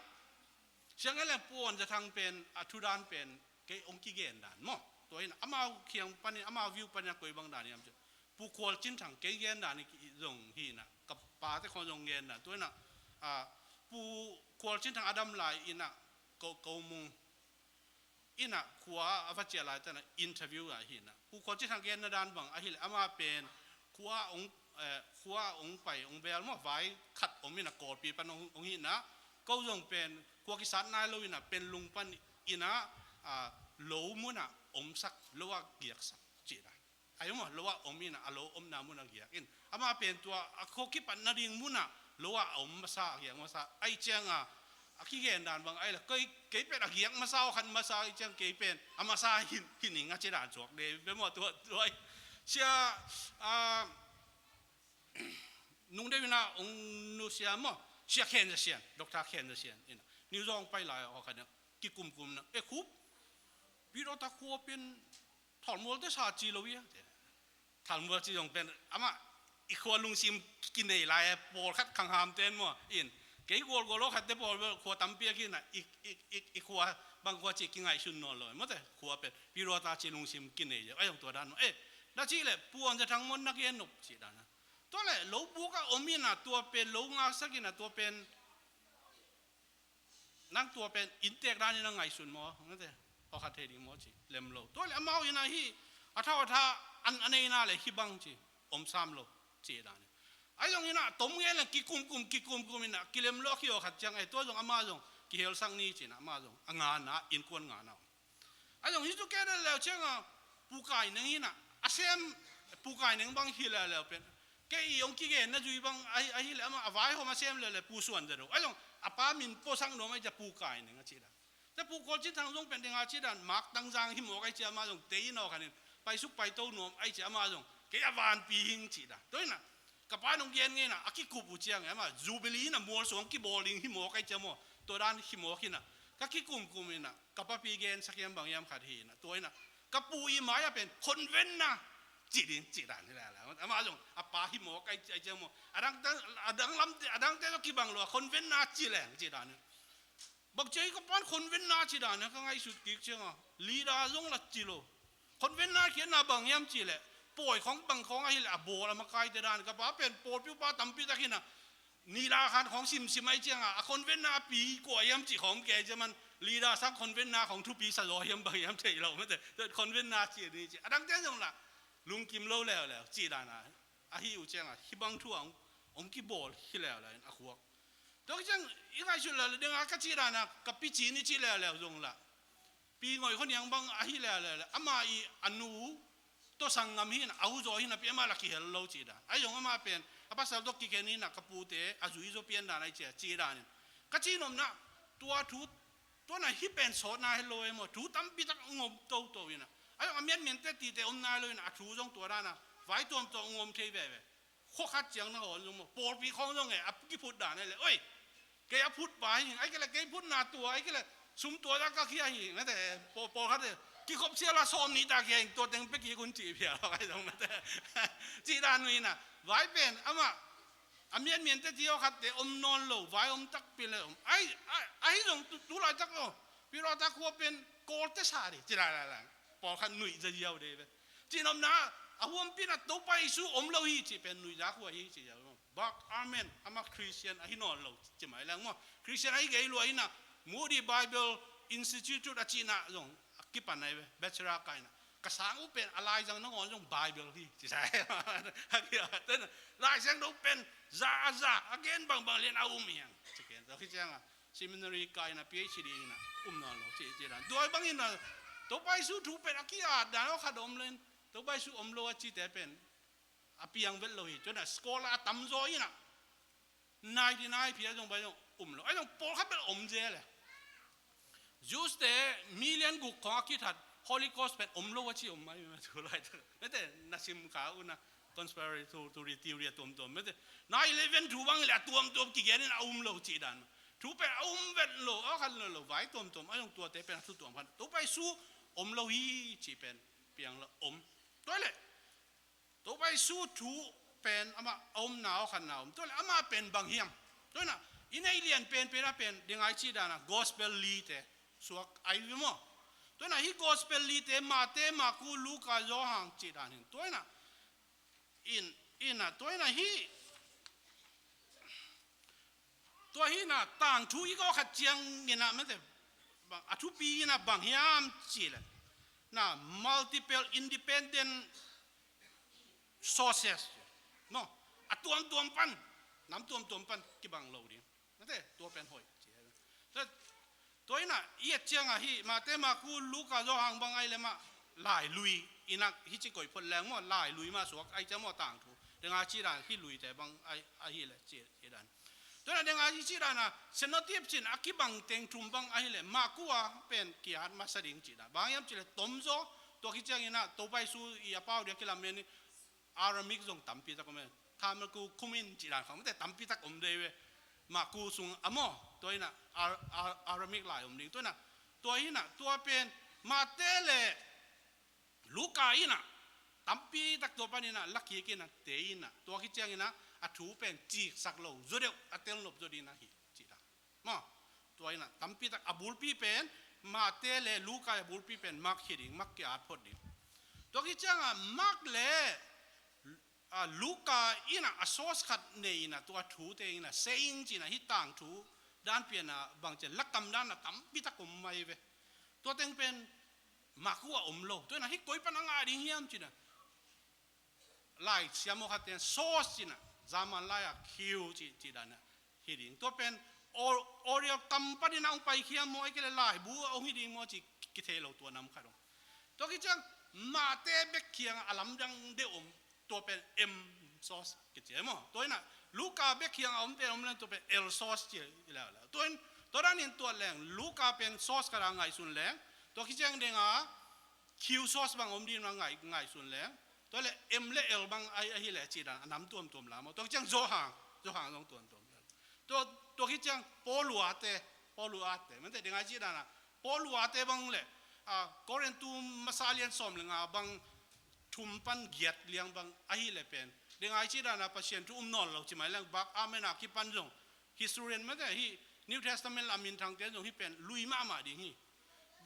siang ele puan za thang pen a thu dan pen kei ong kigen dan maw. Tua hinah amau khiang panin amau view panin a koi bang dan hiam ci Pu Khual Cin Thang kei gen dan hi zong hinah ka pate khong zong gen dan. Tua hinah a Pu Khual Cin Thang a dam lai inah ko ko mung inah khua a va ciah lai tanah interview ah hinah Pu Khual Cin Thang genna dan bang ahi le ama pen khua ong eh, khua ong pai ong bel maw, vai khat om inah Kawlpi pan ong, ong hinah ko zong pen khua kisat nai lo inah pen lung pan inah a lo munah omsak lo a giaksak ci dan. Ai maw, lo ah om inah a lo omna munah giak in. Ama pen tua a khuakipat nading munah lo ah a om masa, a giak masa ai cianga a kigen dan bang ai la kei, kei pen a giak masa aw khat masa ai ciang kei pen a masa hin, hin ing a ci dan suak de be maw tua, tua ai. Sia a nung deuh inah ong nusia maw, sia khen za sian, Doctor Khen Za Sian inah New York pai lai aw khat inah kikumkum na e khup Pi Doctor khua pen Thalmual te sa ci lo ia. Thalmual ci zong pen amah i khua lungsim kinei lai e, pawlkhat khangham ten maw in kei gualgual aw khatte pawl bel khua tampi a kinah i, i, i, i khua bang khua ci kingaihsun nawn lo e mawte. Khua pen Pi Doctor ci lungsim kinei zia ai zong tua dan maw e. Na ci le puan za thang maw na gen nop ci dan a tua le lo buk a om inah tua pen lo ngaksak inah tua pen nang tua pen inntek dan inah ngaihsun maw, nate aw khat thei ding maw ci lem lo. Tua le amau inah hi a thau a tha an a neina le hi bang ci om sam lo ci dan. Ai zong inah tom ngen le kikumkum kikumkum inah kilem lo a ki aw khat ciang ai tua zong ama zong kihelsak ni ci inah ama zong a ngana innkuan ngana. A zong hi cu kei leleu cianga Pu Kai Neng hinah a sem, Pu Kai Neng bang hi leleu pen kei i ong kigen na zui bang ahi, ahi le amah a vaihawm a sem lele Pu Suan Za Do. A zong a pa min puasak nuam ai cia Pu Kai Neng a ci dan. Cia Pu Khual Cin Thang zong pen dinga ci dan Mak Tang Zang hi mawk ai cia amah zong tei in aw khanin paisuk paito nuam ai cia amah zong kei a vanpi hing ci dan. Tua inah ka pa nong gen ngeina a kikup uh ciang e amah Jubilee inah mualsuang kibawl ding hi mawk ai cia maw. Tua dan hi mawk hinah ka kikumkum inah ka papi gensak hiam bang hiam khat hi inah tua inah ka pu i mai a pen khonvenna ci ding ci dan hi lala. Amah zong a pa hi mawk ai, ai ciang maw a dang, a dang lamte, a dangte zong kibang lo a khonvenna ci leng ci dan hi. Bang cia hi ka pan khonvenna ci dan hi ka ngaihsut kik cianga leader zong la ci lo. Khonvenna khiatna bang hiam ci le pawi khong bang khong ahi le a bawl a makaite dan ka pa pen pawlpi upa tampi tak hinah nila khan khong simsim ai cianga a khonvenna a pi kua hiam ci khong kei cia man leader sang khonvenna khong thupi sa zaw hiam bang hiam thei lo mate. Khonvenna ci ni ci a dangte zong la lungkim lo leuleu ci dana ahi uh cianga hi bang thu a ong, ong kibawl hi leuleu in a khuak. Tua ciang i ngaihsut leuleu dinga ka ci dana ka pi ci ni ci leuleu zong la pi ngoi khoniang bang ahi leuleu le ama i a nu tawh sanggam hi inah a hu zaw hi inah pi amah la kihel lo ci dan. Ai zong amah pen a pasal tawh kikhen hi inah ka pute a zui zaw pian dan ai cia ci danin ka ci nopna tua thu tua na hi pen sawtna he lo e maw thu tampi tak ngom toto inah ai zong a mianmian te tite om nai lo inah a thu zong tua dana vai tuamtuam ngom thei veve. Khua khat ciang na hawn zong maw pawlpi khawng zong e a kiphut dan e le oi kei a phut pa hi ai kei le kei phutna tua ai kei le sum tua za ka khia hi mate. Pawl, pawlkhat e kikhop sia la sawm nih ta khia hi tua teng pe kik hun cih phial ai zong mate. Cih dan uh inah vai pen amah a mianmian te ti aw khat te om nawn lo vai om takpi le om ai, ai, ai zong tu, tu laitak aw Pi Doctor khua pen Kawlte sa dih ci lai lai lai. Pawlkhat nuih zaziau dih ve. Cihnopna a huampin a Topa Jesu om lo hi cih pen nuihza khua hi ci ziau. Bak amen. Amah Christian ahi nawn lo ci mai leng maw. Christian ahi gei lua inah Moody Bible Institute a cihna zong a kipan ahi ve. Bachelor kaina ka sang uh pen a laizang nangawn zong Bible hi ci sa. Laizang do pen za a za a gen bangbang lian a um hiang ci ken. Tua khi cianga seminary kaina P H D ina um nawn lo ci, ci dan. Tua bangin a Topa Jesu thu pen a ki-at dan aw khat om lo in Topa Jesu om lo a cite pen a piang vet lo hi. Cun a scholar a tamzaw ina ninety nine phi a zong bai zong um lo. A zong pawlkhat bel om zel e. Jews te million guk khawng a kithat Holy Ghost pen om lo a ci om mai ma tu lai ta. Mete na sim kha una conspiracy theory, theory a tuamtuam. Mete nine eleven thu bang le a tuamtuam kigen in a um lo ci dan. Thu pen a um vet lo, a khan lo lo, vai tuamtuam, a zong tuate pen a thu tuam khan. Topa Jesu om lo hi ci pen piang lo om. Tua le Topa Jesu thu pen ama a omna aw khatna om. Tua le ama pen bang hiam? Tua na i neih lian pen pen a pen ding ai ci dana gospel lite suak ai vi maw? Tua na hi gospel lite Mate, Maku, Luka, Johan ci dan hin. Tua na in, ina tua na hi Tua hi na tangthu i gawh khat ciang ina mete bang a thupi ina bang hiam ci le na multiple independent sources no a tuamtuam pan nam tuamtuam pan kibang lo ding mete tua pen hoi ci. Tua ina i et ciang a hi Mate, Maku, Luka, Johan bang ai le mah lai lui ina hi ci koi phot leng maw lai lui mah suak ai ciang maw tangthu denga ci dan hi lui te bang ai ahi le ci dan. Tua na denga ci ci dan a senotip cin a kibang teng thum bang ahi le Maku a pen kiat masa ding ci dan bang hiam ci le tom zaw tua ki ciang ina Topa Jesu i a pau dia kilam men Aramaic zong tampi tak om e. Tamaku kumin ci dan khang mete tampi tak om dei ve. Maku sung a maw tua ina Ar- Ar- Aramaic lai om ding tua na tua ina tua pen Mate le Luka ina tampi tak tua pan ina lakik ina te ina tua ki ciang ina a thu pen ciksak lo zaw deuh a tel nop zaw ding ina hi ci dan. Maw tua ina tampi tak a bulpi pen Mate le Luka a bulpi pen Mak hi ding, Mak kiat phot ding. Tua ki ciang a Mak le a Luka ina a source khat nei ina tua thu te ina saying ci ina hi tangthu dan pian a bang cian lakam dan a tampi tak om mai ve. Tua teng pen Maku a om lo. Tua ina hi koi pan a ngah ding hiam ci ina lai siamo khat ten source ci ina zaman lai a kiu ci ci dan a hi ding. Tua pen or- Oriel kam pan ina ong pai khiam maw ai kele lai bu a ong hi ding maw ci kithei lo tua nam khat ong. Tua ki ciang Mate bek khiang a lamdang deuh om tua pen M source kici maw? Tua ina Luka bek khiang a om pen om leng tua pen L source ci i lau lau. Tua in tua dan in tua leng Luka pen source khat a ngaihsun leng tua ki ciang deng a Q source bang om ding a ngai ngaihsun leng tua le M le L bang ai ahi le ci dan a nam tuamtuam la maw? Tua ki ciang Johan, Johan zong tuamtuam la. Tua tua ki ciang Paul uate, Paul uate. Mante deng ai ci dan a Paul uate bang le a Korintu masa lian sawm le nga bang thum pan giat liang bang ahi le pen deng ai ci dan a Pasian thu um nawn lo ci mai leng bak amen a kipan zong historian mate hi New Testament la minthang te zong hi pen lui mahmah ding hi.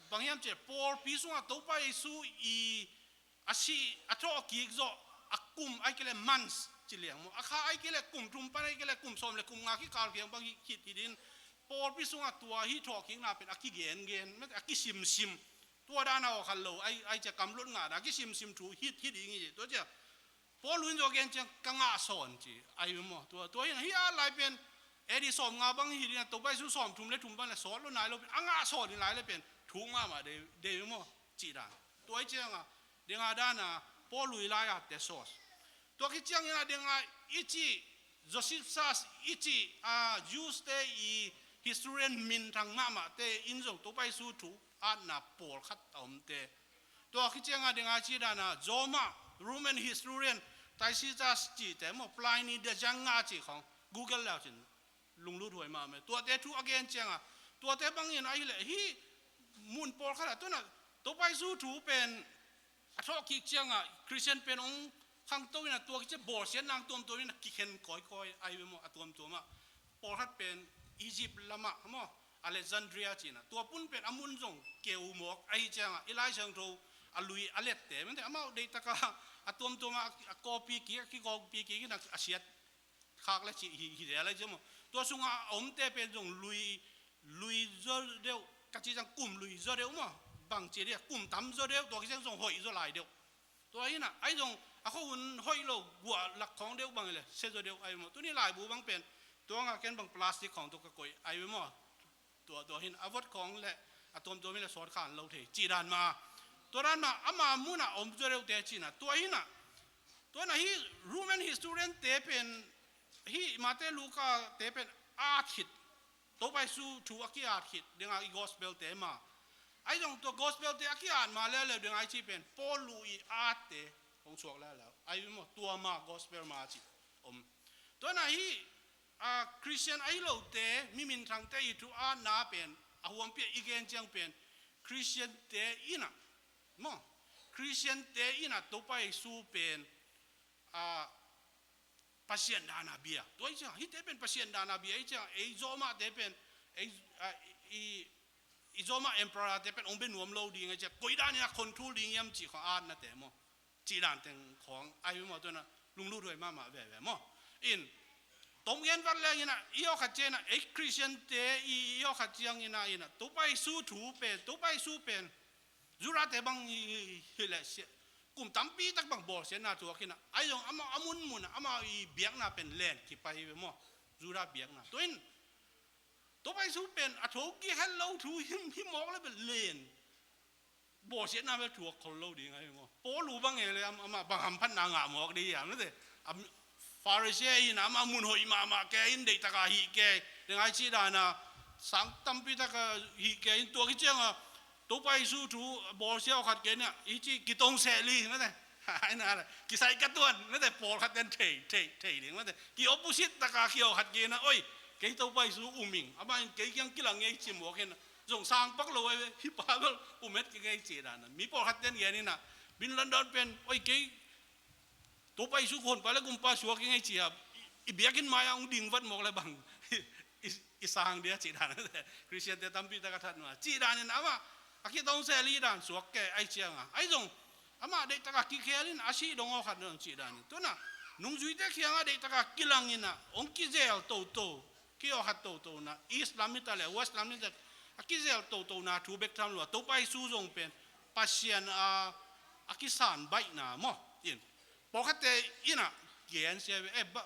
Bang hiam ci le pawlpi sungah Topa Jesu i a si a thawh kik zawh a kum ai kile months ci liang maw a kha ai kile kum thum pan ai kile kum sawm le kum nga kikal kiang bang hi khit hi din pawlpi sungah tua hi thawh kikna pen a kigengen mate a kisimsim. Tua dan a aw khat lo ai ai cia kamlut ngah dan a kisimsim thu hit hi ding hi tua cia Paul in zawh gen ciang ka ngah sawn ci ai maw tua tua hi na hi a lai pen A D sawm nga bang hi ding a Topa Jesu sawm thum le thum bang le sawt lo nai lo pen a ngah sawn hi lai le pen thu mahmah dei dei maw ci dan tua ai ciang a ding a dan a Paul lui lai a te saws tua ki ciang in a ding a i ci Josephus i ci a Jews te i historian minthang mahmah te in zong Topa Jesu thu atna pawlkhat a omte. Tua khit cianga dinga ci dana Roma Roman historian Tacitus cite maw Pliny the Younger ci khong Google lau cin lunglut huai mahmah. Tuate thu a gen cianga tuate bangin ahileh hih mun pawlkhatah tuna Topa Jesu thu pen a thawhkik cianga Christian pen hong khangto ina tua kici bawlsiat nang tuamtuam ina kikhen kawikawi ahi ve maw a tuamtuamah. Pawlkhat pen Egypt lamah maw Alexandria cina tua pun pen a mun zong keu mawk ahi cianga i Lai Siangtho a lui a lette mante amau deihtaka a tuamtuama a kawpi kik a kikawpi kik ina a siat khak le cih hi hi le lai ciang maw tua sunga a omte pen zong lui lui zaw deuh ka ci ciang kum lui zaw deuh maw bang ci dia kum tam zaw deuh tua ki ciang zong hoih zaw lai deuh. Tua hina ai zong a kho hun hoih lo guah lak khawng deuh bang le se zaw deuh ai maw tuni laibu bang pen tua nga ken bang plastic khawng tua ka koih ai maw. Tua tua hin a vot khawng le a tuamtuam hin le sawt khan lo thei ci dan ma tua dan ma ama muna om zaw deuh te cina tua hina tua na hi Roman historian te pen hi Mate Luka te pen at khit Topa Jesu thu a ki at khit dinga i gospel te ma Ahi zong tua gospel te a ki-at ma leuleu ding ai ci pen Paul uh i atte hong suak leuleu. Ahi maw, tua ma gospel ma ci om. Tua na hi a, Christian ahi lote, mi minthangte i thu atna pen a huampi a i gen ciang pen Christian te ina maw, Christian te ina Topa Jesu pen a Pasian dana bia. Tua i ciang hite pen Pasian dana bia i ciang ei Roma te pen ei a, i, i Roma emperor te pen ong be nuam lo ding a ciang koi dan ina control ding iam ci kho atna te maw. Ci dan teng khong ahi maw, tua na lunglut huai mahmah veve maw. In tom gen vat leng ina i awkhat ciang ina ei Christian te i i awkhat ciang ina ina Topa Jesu thu pen, Topa Jesu pen Judah te bang hi, hi, hi le sia, kum tampi tak bang bawlsiatna tuak ina ahi zong ama a munmun ama i biakna pen len kipai ve maw. Judah biakna tua in Topa Jesu pen a tho ki het lo thu him him mawk le pen len bawlsiatna bel thuak khol lo ding ahi maw. Paul uh bang e le am-, amah bang hamphatna ngah mawk ding hiam nate. Am-, Pharisee in amah mun hoih mahmah ke in deih taka hih ke. Deng ai cih dana sang tampi taka hih ke in tua kicianga Topa Jesu thu bawlsia aw khat ke nia i cih kitong seh li nate. Ai na le kisai ka tuan nate, pawlkhat den thei, thei, thei ding nate. Ki opposite taka ki aw khat ke na oi kei Topa Jesu uming amah in kei kiang kilang ngei ci mawk in zong sang pak lo ai ve. Hi pa bel um het kei ngei ci dana mi pawlkhat ten gen ina Bin Laden pen oi kei Topa Jesu khon pa le gumpa suak kei ngei ci a i biakinn mai a ong ding vat mawk le bang i, i, i sang dia ci dana Christian te tampi taka that ma ci dan in amah a kitong seh li dan suak ke ai cianga ahi zong amah deih taka kikhel in a sih dong aw khat dong ci dan in tuna nungzuite kianga deih taka kilang ina ong kizel toto ki aw khat toto na East lam ni ta le West lam ni ta a kizel toto na thu bek tham lua Topa Jesu zong pen Pasian a a kisan baihna maw. In pawlkhatte ina gen sia ve e ba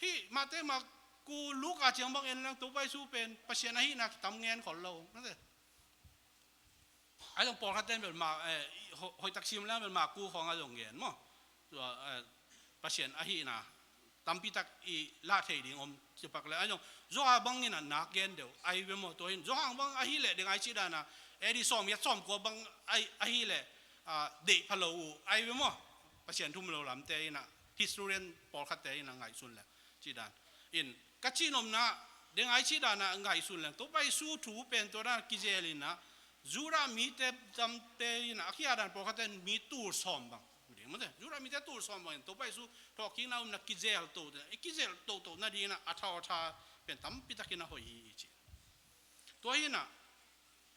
hi Mate, Marku, Luka ciang bang en lang Topa Jesu pen Pasian ahihna kitam ngen khol lo nate. Ai zong pawlkhat ten bel ma eh, ho-, hoih tak sim lang bel Marku khawng a zong ngen maw. Tua eh, Pasian ahihna tampi tak i lah thei ding om sipak le ai zong Johan bang ina nak gen deuh ai ve maw. Tua in Johan bang ahi le ding ai cih dana A D sawm yat sawm kua bang ai ahi le ah, deih pha lo uh ai ve maw. Pasian thum lo lamte ina historian pawlkhatte ina ngaihsun le cih dan in ka cih nopna deng ai cih dana ngaihsun leng Topa Jesu thu pen tua dan kizel ina Judah mite tamte ina a kia dan pawlkhatte mi tul sawm bang ding mate. Judah mite tul sawm bang in Topa Jesu thawhkikna umna kizel to te i kizel toto na ding ina a thau a tha pen tampi takin a hoih hi i ci. Tua hi ina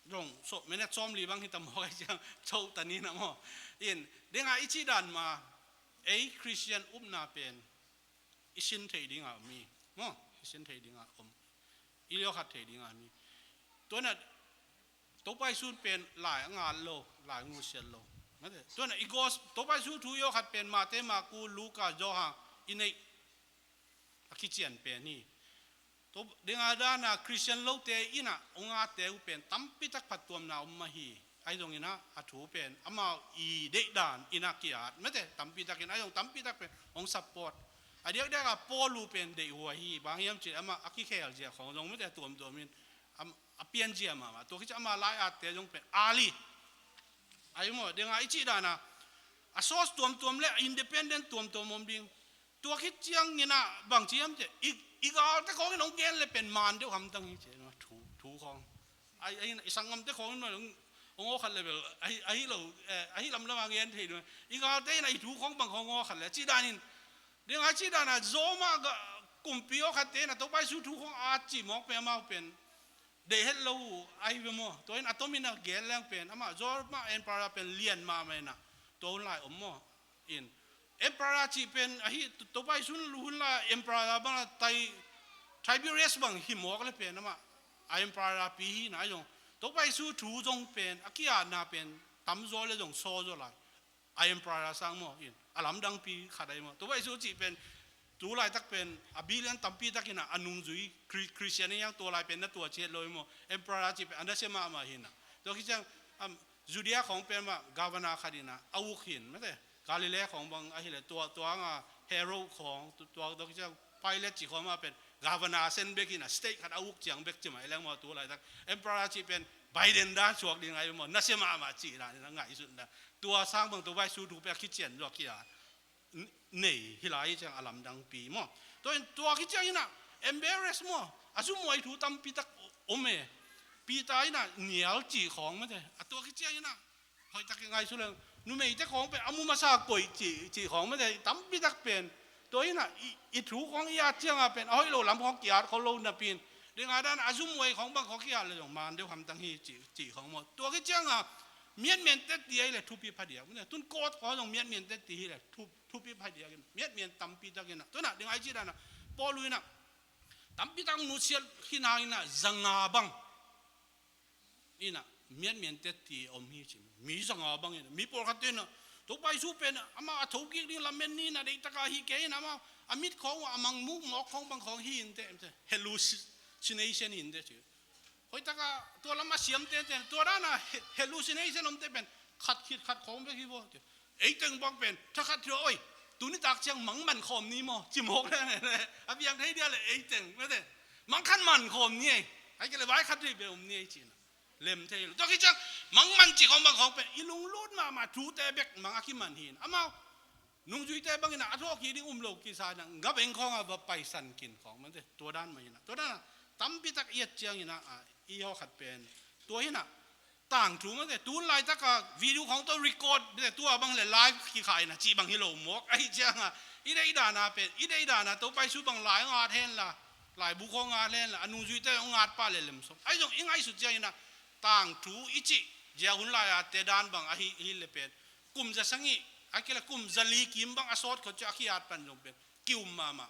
zong so minute sawm li bang hi tam hawk ai ciang cho ta ni na maw. In deng ai cih dan ma ei Christian upna pen i sin thei dinga om hi maw. I sin thei dinga om i liawkhat thei dinga om hi. Tua na Topa Jesu pen lai a ngat lo, lai ngusiat lo. Mate tua na i gos Topa Jesu thu i awkhat pen Mate, Marku, Luka, Johan i neih a kician pen hi. Tua deng a dana Christian lote ina ong atte uh pen tampi tak phattuamna om mah hi. Ai zong ina a thu pen amau i deih dan ina ki-at mate tampi takin ai zong tampi tak pen ong support. A diakdiak a Paul uh pen deih huai hi bang hiam cih amah a kikhel zia khawng zong mate tuamtuam in am-, a pianzia mahmah tua kici ama lai atte zong pen ali ai maw deng a i cih dana a source tuamtuam le independent tuamtuam om ding. Tua khit ciang ina bang ci hiam cih i, i galte khawng in ong gen le pen man deuh hamtang hi cih thu, thu khawng ai, ai i sanggamte khawng in ong, ong aw khat le bel ahi, ahi lo eh, ahi lamlam a gen thei ding i galte ina i thu khawng bang khawng aw khat le cih danin deng a cih dana Roma ga kumpi aw khatte ina Topa Jesu thu khawng a cih mawk pen amau pen deih het lo uh ai ve maw. Tua in a tomin a gen leng pen amah Roma emperor pen lian mahmah ina tua hun lai om maw. In emperor cih pen ahi Topa Jesu hun lai emperor bang a tai Tiberius bang hi mawk le pen amah a emperor pi hi na ai zong Topa Jesu thu zong pen a ki-atna pen tamzaw le zong sawzaw lai. A emperor sang maw in a lamdangpi khat ai maw. Topa Jesu cih pen tu laitak pen a billion tampi takin a nungzui Chri-, Christian in yang tua lai pen na tua ciat lo maw. Emperor cih pen a nasia mahmah hi na. Tua kiciang am, Judea khawng pen mah governor khat ina a uk hin mate Galilee khawng bang ahile tua, tua nga Herod khawng tu-, tua, tua kiciang Pilate cih khawng mah pen Governor sen bek in a state khat a uk ciang bek ci mai leng maw, tu laitak emperor cih pen Biden dan suak ding ai maw, nasia mahmah cih dan in a ngaihsutna. Tua sang bang Topa Jesu thu pen a kician zaw kia nei hi lai ciang a lamdangpi maw. Tua in tua kiciang in a embarrass maw, a zumhuai thu tampi tak om e. Peter in a nial cih khawng mate, a tua kiciang in a hoih tak i ngaihsut leng numeite khawng pen a mu masa koih cih, cih khawng mate, tampi tak pen. Tua in a i, i thu khawng i at ciang a pen a hoih lo lam khawng ki-at khol lo napi in, ding a dan a zumhuai khawng bang khawng ki-at le zong man deuh hamtang hi cih, cih khawng maw. Tua kiciang a miatmian teti ai le thupi phadiak mate, tun court khawng zong miatmian teti hi le thu, thupi phadiak in miatmian tampi tak in a, tua in a ding ai cih dan a Paul in a tampi tak nusiat khin hang in a zanga bang in a miatmian teti om hi ci. Mi zanga bang in a, mi pawlkhat in a Topa Jesu pen amah a thokik ding lamen ni in a deihtak a hi kei in a, amah a mit khawng a mangmuk mawk khawng bang khawng hi in teh, hallucination hi in teh ci. Hoih tak a tua lam a siam tete, tua dan a he-, hallucination om te pen khat khit khat khawng bek hi vaw. Ei teng bang pen thakhat hi lo, oi, tuni tak ciang mang man khawm ni maw, ci mawk le, a piang thei dia le ei teng mate, mang khat man khawm ni ei, ai kei le vai khat thei pen om ni ei ci in a lem thei lo. Tua kiciang mang man cih khawng bang khawng pen i lunglut mahmah thute bek mang a kiman hi in, amau nungzuite bang in a, a thawhkik ding um lo kisa in a, ngabeng khawng a va paisan kin khawng mate, tua dan mah in a, tua dan a tampi tak i et ciang in a, a, i hawh khat pen tua in a tangthu mate, tun laitak a video khawng tawh record mate, tua bang le live kikhah in a cih bang hi lo mawk, ahi ciang a i deih dan a pen, i deih dan a Topa Jesu bang lai hong at hen la, laibu khawng at hen la, a nungzuite hong at pah le lem sawm. Ahi zong i ngaihsut ciang in a tangthu i cih zia hun lai a te dan bang ahi, hi le pen kum za sagih, a kei le kum za li kim bang a sawt khawng ciang a ki-at pan zong pen ki-um mahmah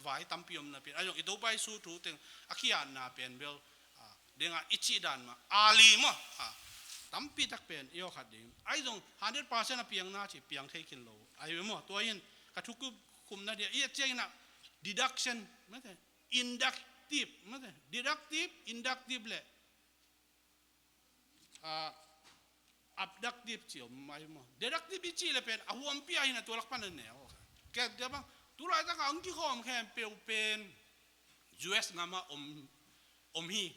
vai tampi om napi in, ahi zong i Topa Jesu thu teng a ki-atna pen bel, a, ding a i cih dan mah a li maw, a, tampi tak pen i aw khat ding. Ahi zong hundred percent a piangna ci piang thei khin lo. Ahi maw, tua in ka thu kup, kumna dia i et ciang in a deduction mate, inductive mate, deductive, inductive le a, abductive ci om mai maw. Deductive i cih le pen a huampi a hi in a tua lak pan a neu. Kei dia bang tu laitak a hong kikhawm khempeuh pen U S gam a om, om hi.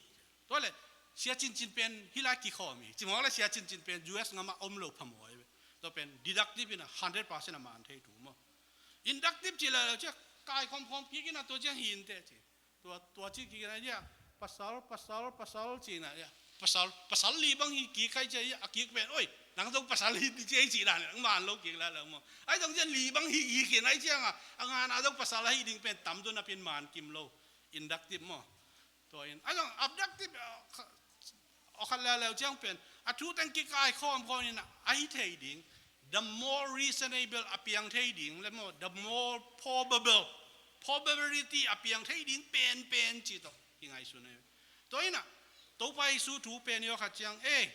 Tua le Sia Cincin pen hi lai kikhawm hi ci mawk le Sia Cincin pen U S gam a om lo phamawh hi. Tua pen deductive in a hundred percent a man thei thu maw. Inductive cih le lo ciang kaikhawm khawm kik in a tua ciang hi in teh ci. Tua, tua ci kik in a dia, pasal, pasal, pasal ci in a dia, pasal, pasal li bang hi kik kai ci a, a kik pen, oi, nang zong pasal hi ci ei ci dan, nang man lo kik la lo maw. Ahi zong ciang li bang hi kik in ahi ciang a, a ngan a zong pasal ahi ding pen tam zong napi in man kim lo. Inductive maw. Tua in, ahi zong abductive, a, kha-, aw khat leuleu ciang pen a thu teng kikaikhawm khawm in a, ahi thei ding, the more reasonable a piang thei ding le maw, the more probable, probability a piang thei ding penpen ci tawh i ngaihsun hi. Tua in a Topa Jesu thu pen i aw khat ciang, eh,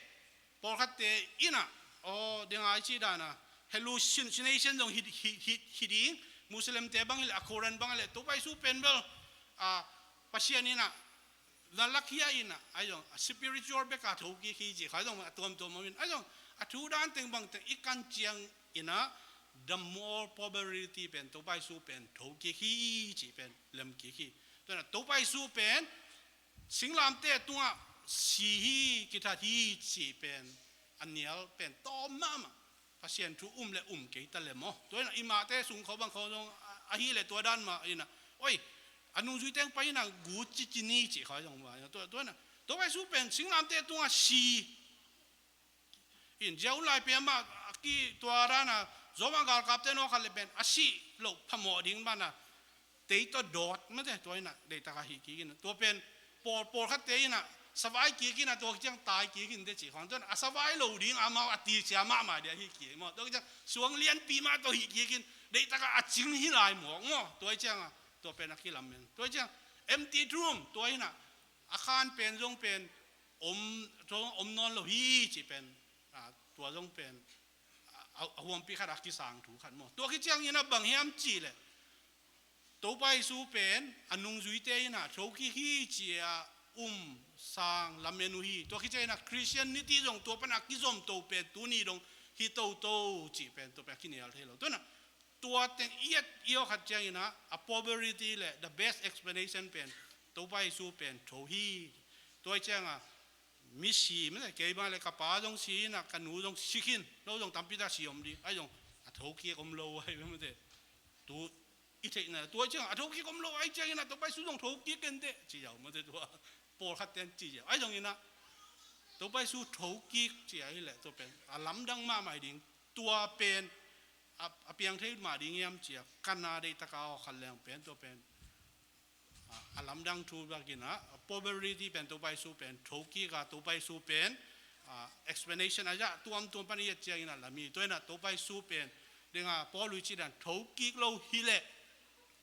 pawlkhatte in a, aw, ding a i cih dan a hallucination zong hi, hi, hi, hi ding, Muslimte bang hi le, a Koran bang hi le, Topa Jesu pen bel, a, Pasian in a, na lakhia in a, ahi zong a spiritual bek a thokik hi ci kha zong a tuamtuam om in, ahi zong a thu dan teng bang teng i kan ciang in a, the more probability pen Topa Jesu pen thokik hi ci pen lemkik hi. Tua in a Topa Jesu pen singlamteh tungah si hi, kithat hi ci pen a nial pen tawm mahmah. Pasian thu um le um kei ta le maw. Tua in a i mahte sung khawng bang khawng zong a, ahi le tua dan mah in a, oi, a nungzui teng pai in a gu ci ci ni ci khawng zong mah. Tua, tua in a Topa Jesu pen singlamteh tungah si in, zia hun lai pen amah a ki tua dan a Roma galkapte nawk khat le pen a sih loh phamawh ding ban a tei tawh dawt mate, tua in a deihtak a hih kik in a, tua pen pawl, pawlkhatte in a savai kik in a, tua ciang tai kik in te ci khawng, tua in a savai lo ding amau a ti cia mahmah dia hih kik maw, tua ciang suang lianpi mah tawh hih kik in deihtak a a cing hi lai mawk maw, tua ciang a tua pen a kilamen, tua ciang empty tomb, tua in a a khan pen zong pen om, zong om nawn lo hi ci pen, a, tua zong pen a, a, a huampi khat a kisang thu khat maw. Tua khit ciang in a bang hiam cih leh Topa Jesu pen a nungzuite in a thokik hi ci a um sang lamen uh hi. Tua khit ciang in a Christianity zong tua pan a kizom to pen tuni dong hi toto cih pen tua pen a kinial thei lo. Tua in a Tua teng i et i awh khat ciangin ah, a poverty le the best explanation pen Topa Jesu pen tho hi. Tua ciangah misi mene, kei bang le ka pa zong si inah, ka nu zong si khin, no zong tampi ta si om ding, ahi zong a thokik om lo ahi mete. Tu i theihna tua ciangah a thokik om lo ahi ciangin ah Topa Jesu zong thokik kente ci ziau mete, tua pawlkhat ten ci ziau. Ahi zongin ah Topa Jesu thokik ci ahi leh tua pen a lamdang mahmah hi ding. Tua pen a, a piang thei mah ding hiam ci a, ka na deih taka aw khat leng pen tua pen a, a lamdang thu bek inah, a poverty pen Topa Jesu pen thokik a, Topa Jesu pen a, explanation a zah tuamtuam pan i et ciangin ah lam hi. Tua inah Topa Jesu pen ding a, Paul i cih dan thokik lo hi leh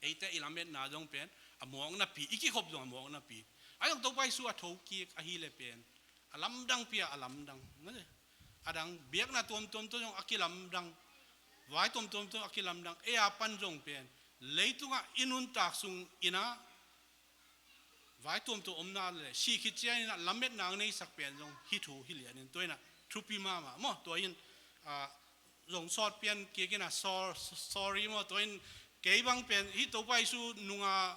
eite i lametna zong pen a mawknapi, i kikhop zong a mawknapi. Ahi zong Topa Jesu a thokik ahi leh pen a lamdang pi a, a lamdang. A dang biakna tuamtuam tawh zong a kilamdang, vai tuamtuam tawh a kilamdang, ei a pan zong pen leitungah i nuntak sung inah vai tuamtuam omna le si khit ciangin ah lametna ang neisak pen zong hih thu hi lian in, tua inah thupi mahmah maw. Tua in a, zong sawt pian kik inah sor-, sorry maw. Tua in kei bang pen hih Topa Jesu nunga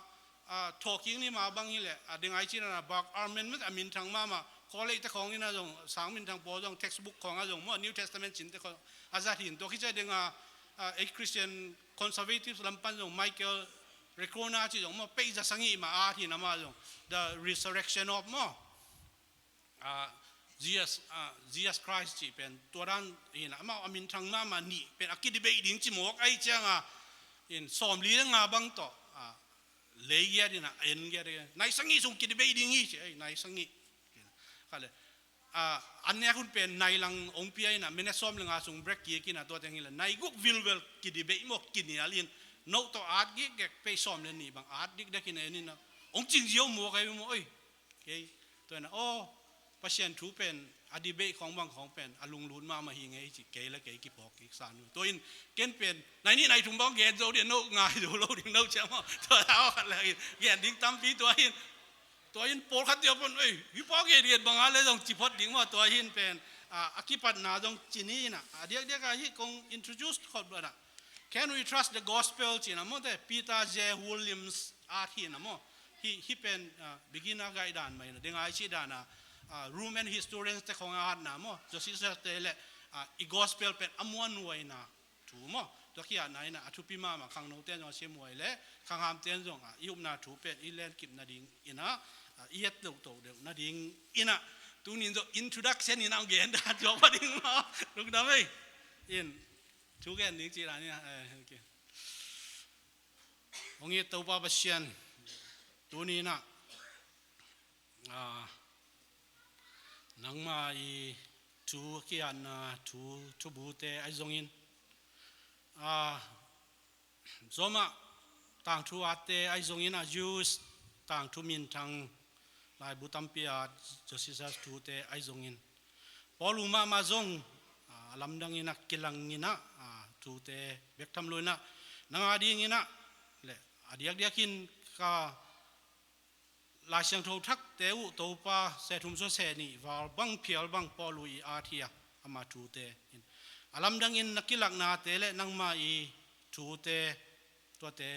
a, thawhkik ni mah bang hi leh a, ding ai cih dan a Bach Ehrman mete, a minthang mahmah, college te khawng inah zong, sang minthang pawl zong textbook khawngah zong maw, New Testament cinte khawng a zat hi in. Tua khit ciang ding a, a, ei Christian conservative lam pan zong Michael Licona ci zong maw, peih za sagih mah a at hi in amah zong, The Resurrection of maw, a, Jesus, a, Jesus Christ cih pen tua dan hi in, amah a minthang mahmah nih pen a kidebate ding ci mawk ahi ciangah in sawmli le nga bang tawh a, lei giat inah, en giat inah, nai sagih sung kidebate ding hi ci, ei, nai sagih. Ka le a, an nek hun pen nai lang ong pia inah, minute sawm le nga sung break kik inah, tua teng hi leh nai guk vilvel kidebate maw, kinial in, no tawh at gikgek, pei sawm le nih bang at dikdek inah, en inah ong cing ziau mawk ahi maw, oi. Kei tua inah aw, Pasian thu pen a debate khawng bang khawng pen a lunglut mahmah hi ngei ci, kei le kei kiphawk kik san uh. Tua in ken pen nai nih nai thum bang gen zo ding, no ngai zo lo ding, no ciang maw. Tua aw khat le gen ding tampi tua in. Tua in pawlkhat tiang pan, ei, hih pa gen gen bang a le zong ci phot ding maw. Tua hin pen a, a kipatna zong ci ni inah, a diakdiak a hih kong introduce khop bana, Can We Trust the Gospel ci inah maw, te Peter J. Williams a at hi inah maw. Hih, hih pen a, beginner guide dan mah inah, ding ai cih dan a, a, Roman historians te khawng a atna maw, Josephus te le a, i gospel pen a muanhuaina thu maw. Tua kiatna inah a thupi mahmah, khangnote zong a sim huai le khanghamte zong a, i upna thu pen i lenkip nading inah a, i et lohtoh deuh nading inah tuni in zong introduction inah ong gen dan tuak pah ding maw. Lungdam ei. In thu gen ding cih dan inah, eh, ok. Hong it Topa Pasian, tuni inah a, nangma i thu kiatna thu, thubute ahi zongin a, Roma tangthu atte ahi zongin a, Jews tangthu minthang laibu tampi a, Josephus thute ahi zongin, Paul uh mahmah zong a, a lamdang inah kilang inah a, thute bek tham lo inah nang a ding inah le a diakdiak in ka Lai Siangtho thakte uh Topa seh thum sua seh nih val bang phial bang Paul uh i at hi a, ama thute in a lamdang in na kilaknate le nangma i thute, tuate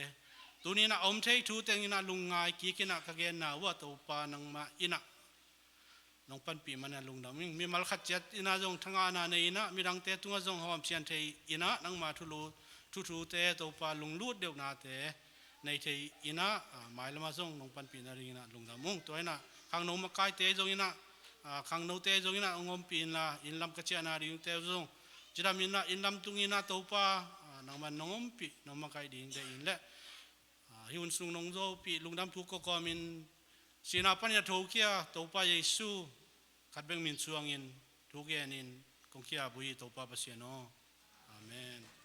tuni inah a om thei thu teng inah lungngai kik inah ka genna uh a, Topa nangmah inah nong panpih man a lungdam ing. Mimal khat ciat inah zong thangahna nei inah, midangte tungah zong hawmsiang thei inah, nangma thulu, thuthute Topa lunglut deuhnate nei thei inah, a, mailamah zong nong panpih nading inah lungdam ung. Tua inah khangno makaite zong inah, a, khangnote zong inah hong ompih inla, inn lam ka ciahna dingte zong cidam inah, inn lam tung inah Topa, a, nangman nong ompih nong makaih ding deih in le, a, hih hun sung nong zopih lungdam thu kawkawm in, sihna panin a thokhia Topa Jesu khat bek min suangin thu genin kong khia uh hi, Topa Pasian aw. Amen.